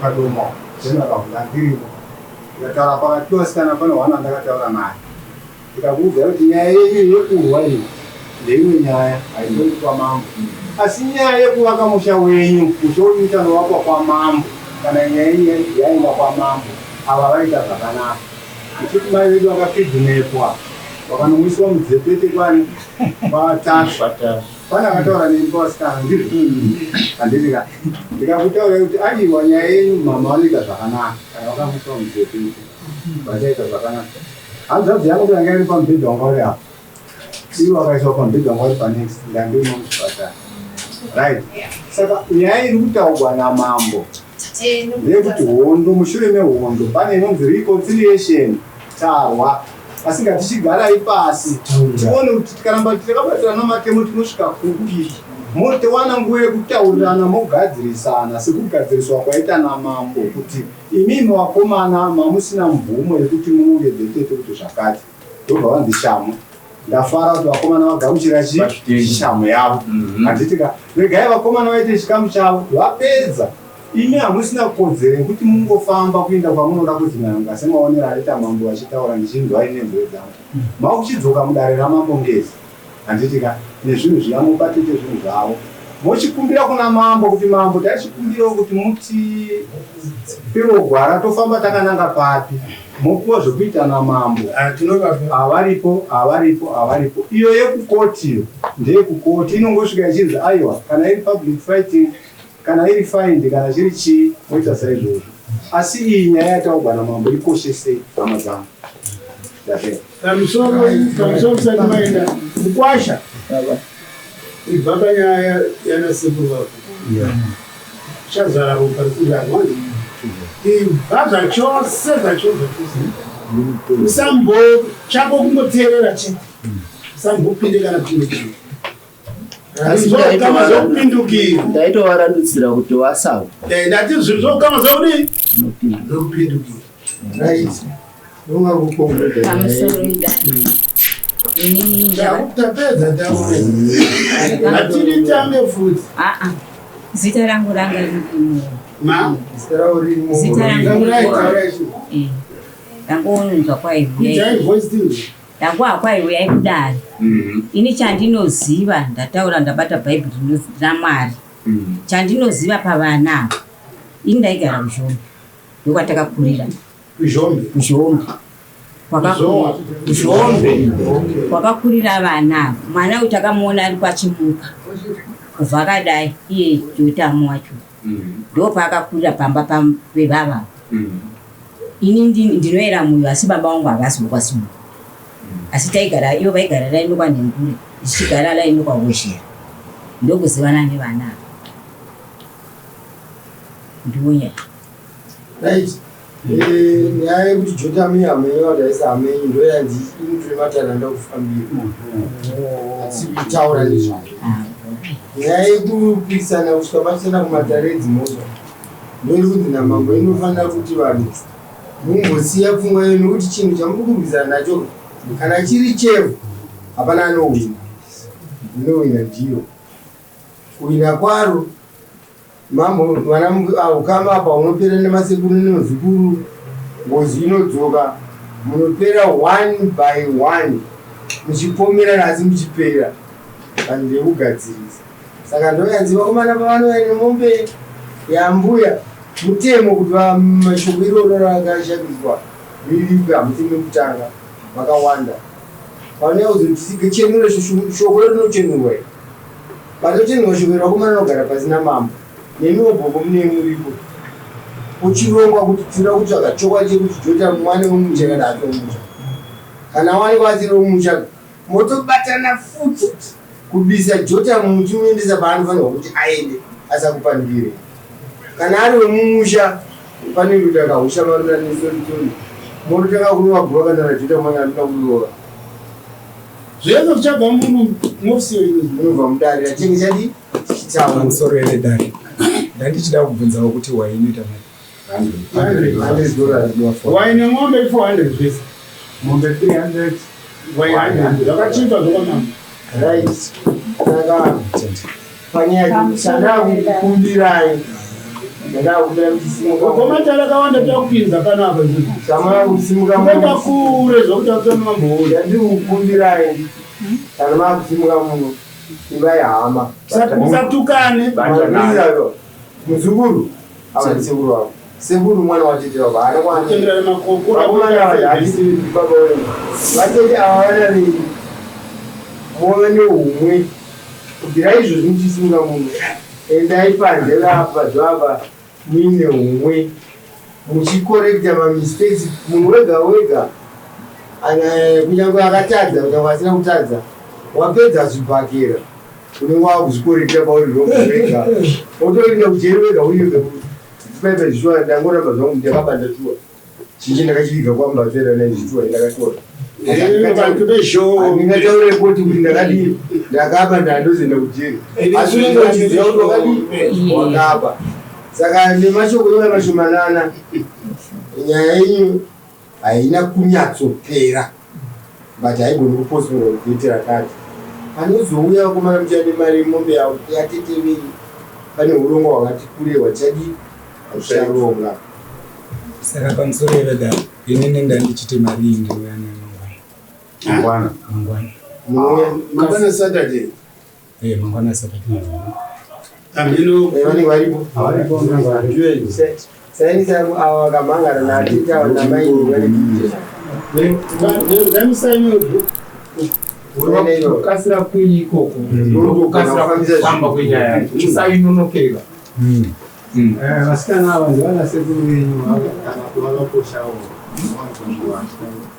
Kadoma General ndandirimo ndikataura pakati pevasikana pane hwana wandakataura naye ndikakuudzai kuti nyaya yenyu yekurwa iyi ndeimwe nyaya haitongwi kwamambo asi nyaya yekuvaka musha wenyu musha wenyu uchanovakwa kwamambo kana nyaya yenyu yaenda kwamambo ava vaita zvakanaka nekuti mai vedu vakakidnepwa vakanomwiswa mudzepete kwani kwaTasvu pane akataura neni pavasikana ndizvo handiti ka ndikakutaurai kuti aiwa nyaya yenyu mama vanoita zvakanaka kana vakamwiswa mudzepete vachaita zvakanaka Hanzvadzi yangu yanga iri pamubhedha wanga uri apa. Ivo vakaiswa pamubhedha wanga uri panext ndandiri muchipatara. Right. Saka nyaya iri kutaurwa namambo ndeyekuti hondo mushure mehondo pane inonzi reconciliation tarwa asi ngatichigarai pasi tione kuti tikaramba takabatirana matemo tinosvika kupi motowana nguva yekutaurirana mogadzirisana sekugadziriswa kwaita namambo kuti Imimi vakomana mamusina mvumo yekuti munongedze tete kuti zvakati. Ndobva vanzi shamhu. Ndafara kuti vakomana vagamuchira chi shamhu yavo. Handiti ka regai vakomana vaite chikamu chavo vapedza. Imi hamusina kodzero yekuti mungofamba kuenda kwamunoda kudzin'anga semaonero aita mambo vachitaura ndichinzwa ini nenzeve dzangu. Makuchidzoka mudare ramambo Ngezi. Handiti ka nezvinhu zviya mopa tete zvinhu zvavo mochikumbira kuna mambo kuti mambo taichikumbirawo kuti mutipewo gwara tofamba takananga papi mopuwa zvekuita namambo havaripo havaripo havaripo iyo yekukoti iyo ndeyekukoti inongosvika ichinzi aiwa kana iri public fighting kana iri find kana chiri chii moita saizvozvo asi iyi nyaya yataugwa namambo ikoshesei hama dzangu ndapera Pamusoro pamusoro musati maenda mukwasha ibva panyaya yana sekuru vako chazara ropa rikudaro ibva zvachose zvachose zvachose usambo chako kungoteerera chete usambopinde kana chimwe chinhu Zvokama zvokupindukira. Ndaitovarandutsira kuti vasawa. Eh, ndati zvinhu zvokama zvokudii? Zvokupindukira. Right. Ndonga kukomboda. Pamusoro idai. Inini Tapedza taure. Hatidi tange futi. Ah ah. Zita rangu ranga riri Ma? Zita rangu riri Zita rangu riri. Eh. Ndangonzwa kwaivuya. Voice things. Ndangwa kwai uyai kudare. Mm-hmm. Ini chandinoziva ndataura ndabata bhaibheri raMwari. Mm-hmm. Chandinoziva pavana ava. Ini ndaigara kuZhombe. Ndokwatakakurira. Kuzhombe. Kuzhombe. Kuzhombe. Kwakakurira vana ava. Mwana uyu takamuona ari kwaChimuka. Kubva akadai iye Jotamu wacho. Mm-hmm. Ndopaakakurira pamba pevava. Ini ndinoera muyo asi baba vangu havasi vokwasimuka. Asi taigara ivo vaigara laini kwaNhengure tichigara laini kwaWozhera. Ndokuzivana nevana ava. Ndiwo nyaya. Right. Eh, nyaya yekuti Jotami hama yenyu kuti haisi hama yenyu ndoyanzi inotore matare anoda kufambira. Hatisi kuitaura nezvayo. Ah. Nyaya yekupikisana kusvika machisana kumatare edzimhosva ndoiri kunzi namambo inofanira kuti vanhu mumbosiya pfungwa yenyu nekuti chinhu chamuri kurwisana nacho kana chiri chevhu hapana anowina. Inowina ndiyo. Kuwina kwaro. Mambo vana ukama apa unopera nemasekuru nemazukuru, ngozi inodzoka, munopera one by one muchipomerana asi muchipera vanhu vekugadzirisa. Saka ndoyanzi vakomana pavanouya nemombe yambuya mutemo kuti shoko iroro rakashandiswa riripe, hamutemi kutanga vakawanda vanouya kuzoti chenure shoko rinochenurwa iri. Panochenurwa shoko iri vakomana vanogara pasi namambo nemiwo gogo mune muripo uchirongwa kuti tinoda kutsvaga chokwadi chekuti Jota mwana wemumusha kana ati wemumusha. Kana awanikwa asiri wemumusha motobatana futi kubisa Jota muchimuendesa paanofanirwa kuti aende asakupandukire. Kana ari wemumusha pane kuita kahusha marura nesoritori mototanga kurova guva kana raJota mwana anoda kurova. Zvese zvichabva muofisi yenyu. Munobva mudare achinge chadii? Pamusoro yedare ndandichida kubvunzawo kuti wai inoita mari. Wai nemombe 400 zvese. Mombe 300. Wai 100. Zvakachipa zvakanaka. Right. Saka panyaya chandakukumbirai ndandakumbira kuti simuka. Komatare akawanda takupinza panapa izvozvo. Chamava kusimuka Kuenda kure zvokuti akutona mamboona. Ndandiri kukumbirai kana makusimuka muno ivai hama. Musatukane. Mazvizaro muzukuru ava ndisekuru vavo. Sekuru mwana watete vavo haana kwana. Kutenderana makokora. Vakomana ava handisi baba wenyu. Vatete ava vana venyu. Move neumwe. Kubvira izvozvi muchisimuka muno. Endai panze apa zvava muine umwe. Muchikorekta mamistakes munhu wega wega. Kunyange akatadza kunyange asina kutadza. Wapedza zvibhakera. Unenge wakuzvikorekta pauri wega. Wotoenda kujeri wega uri paipa zvishuwa ndangoramba zvangu ndakabanda shuwa. Chinji ndakachiviga kwambatera nezvishuwa ndakatora. Vanhu vezhoo. Handingataure kuti kuti ndakadii ndakaba ndandozoenda kujeri. Asi unenge uchiziva kuti wakadii wakaba. Saka nemashoko iwayo mashomanana nyaya yenyu haina kunyatsopera but haigoni kupostponwa kudheti rakati. Panozouya vakomana muchiya nemari yemombe yavo yatete venyu pane hurongwa hwakati kure hwachadii hucharonga. Saka pamusoro yedare inini ndandichiti mari iyi ndinouya nayo mangwana. Mangwana. Mangwana. Mangwana Saturday. Mangwana Saturday. Ameno. Vanenge varipo. Sainisa ava vakamhangana natete ava namai Ngamusaini. Kukasira kwenyu ikoko. Kukasira kufamba kwenyaya. Musainonokera. Vasikana ava ndivana sekuru venyu vakakoshawo.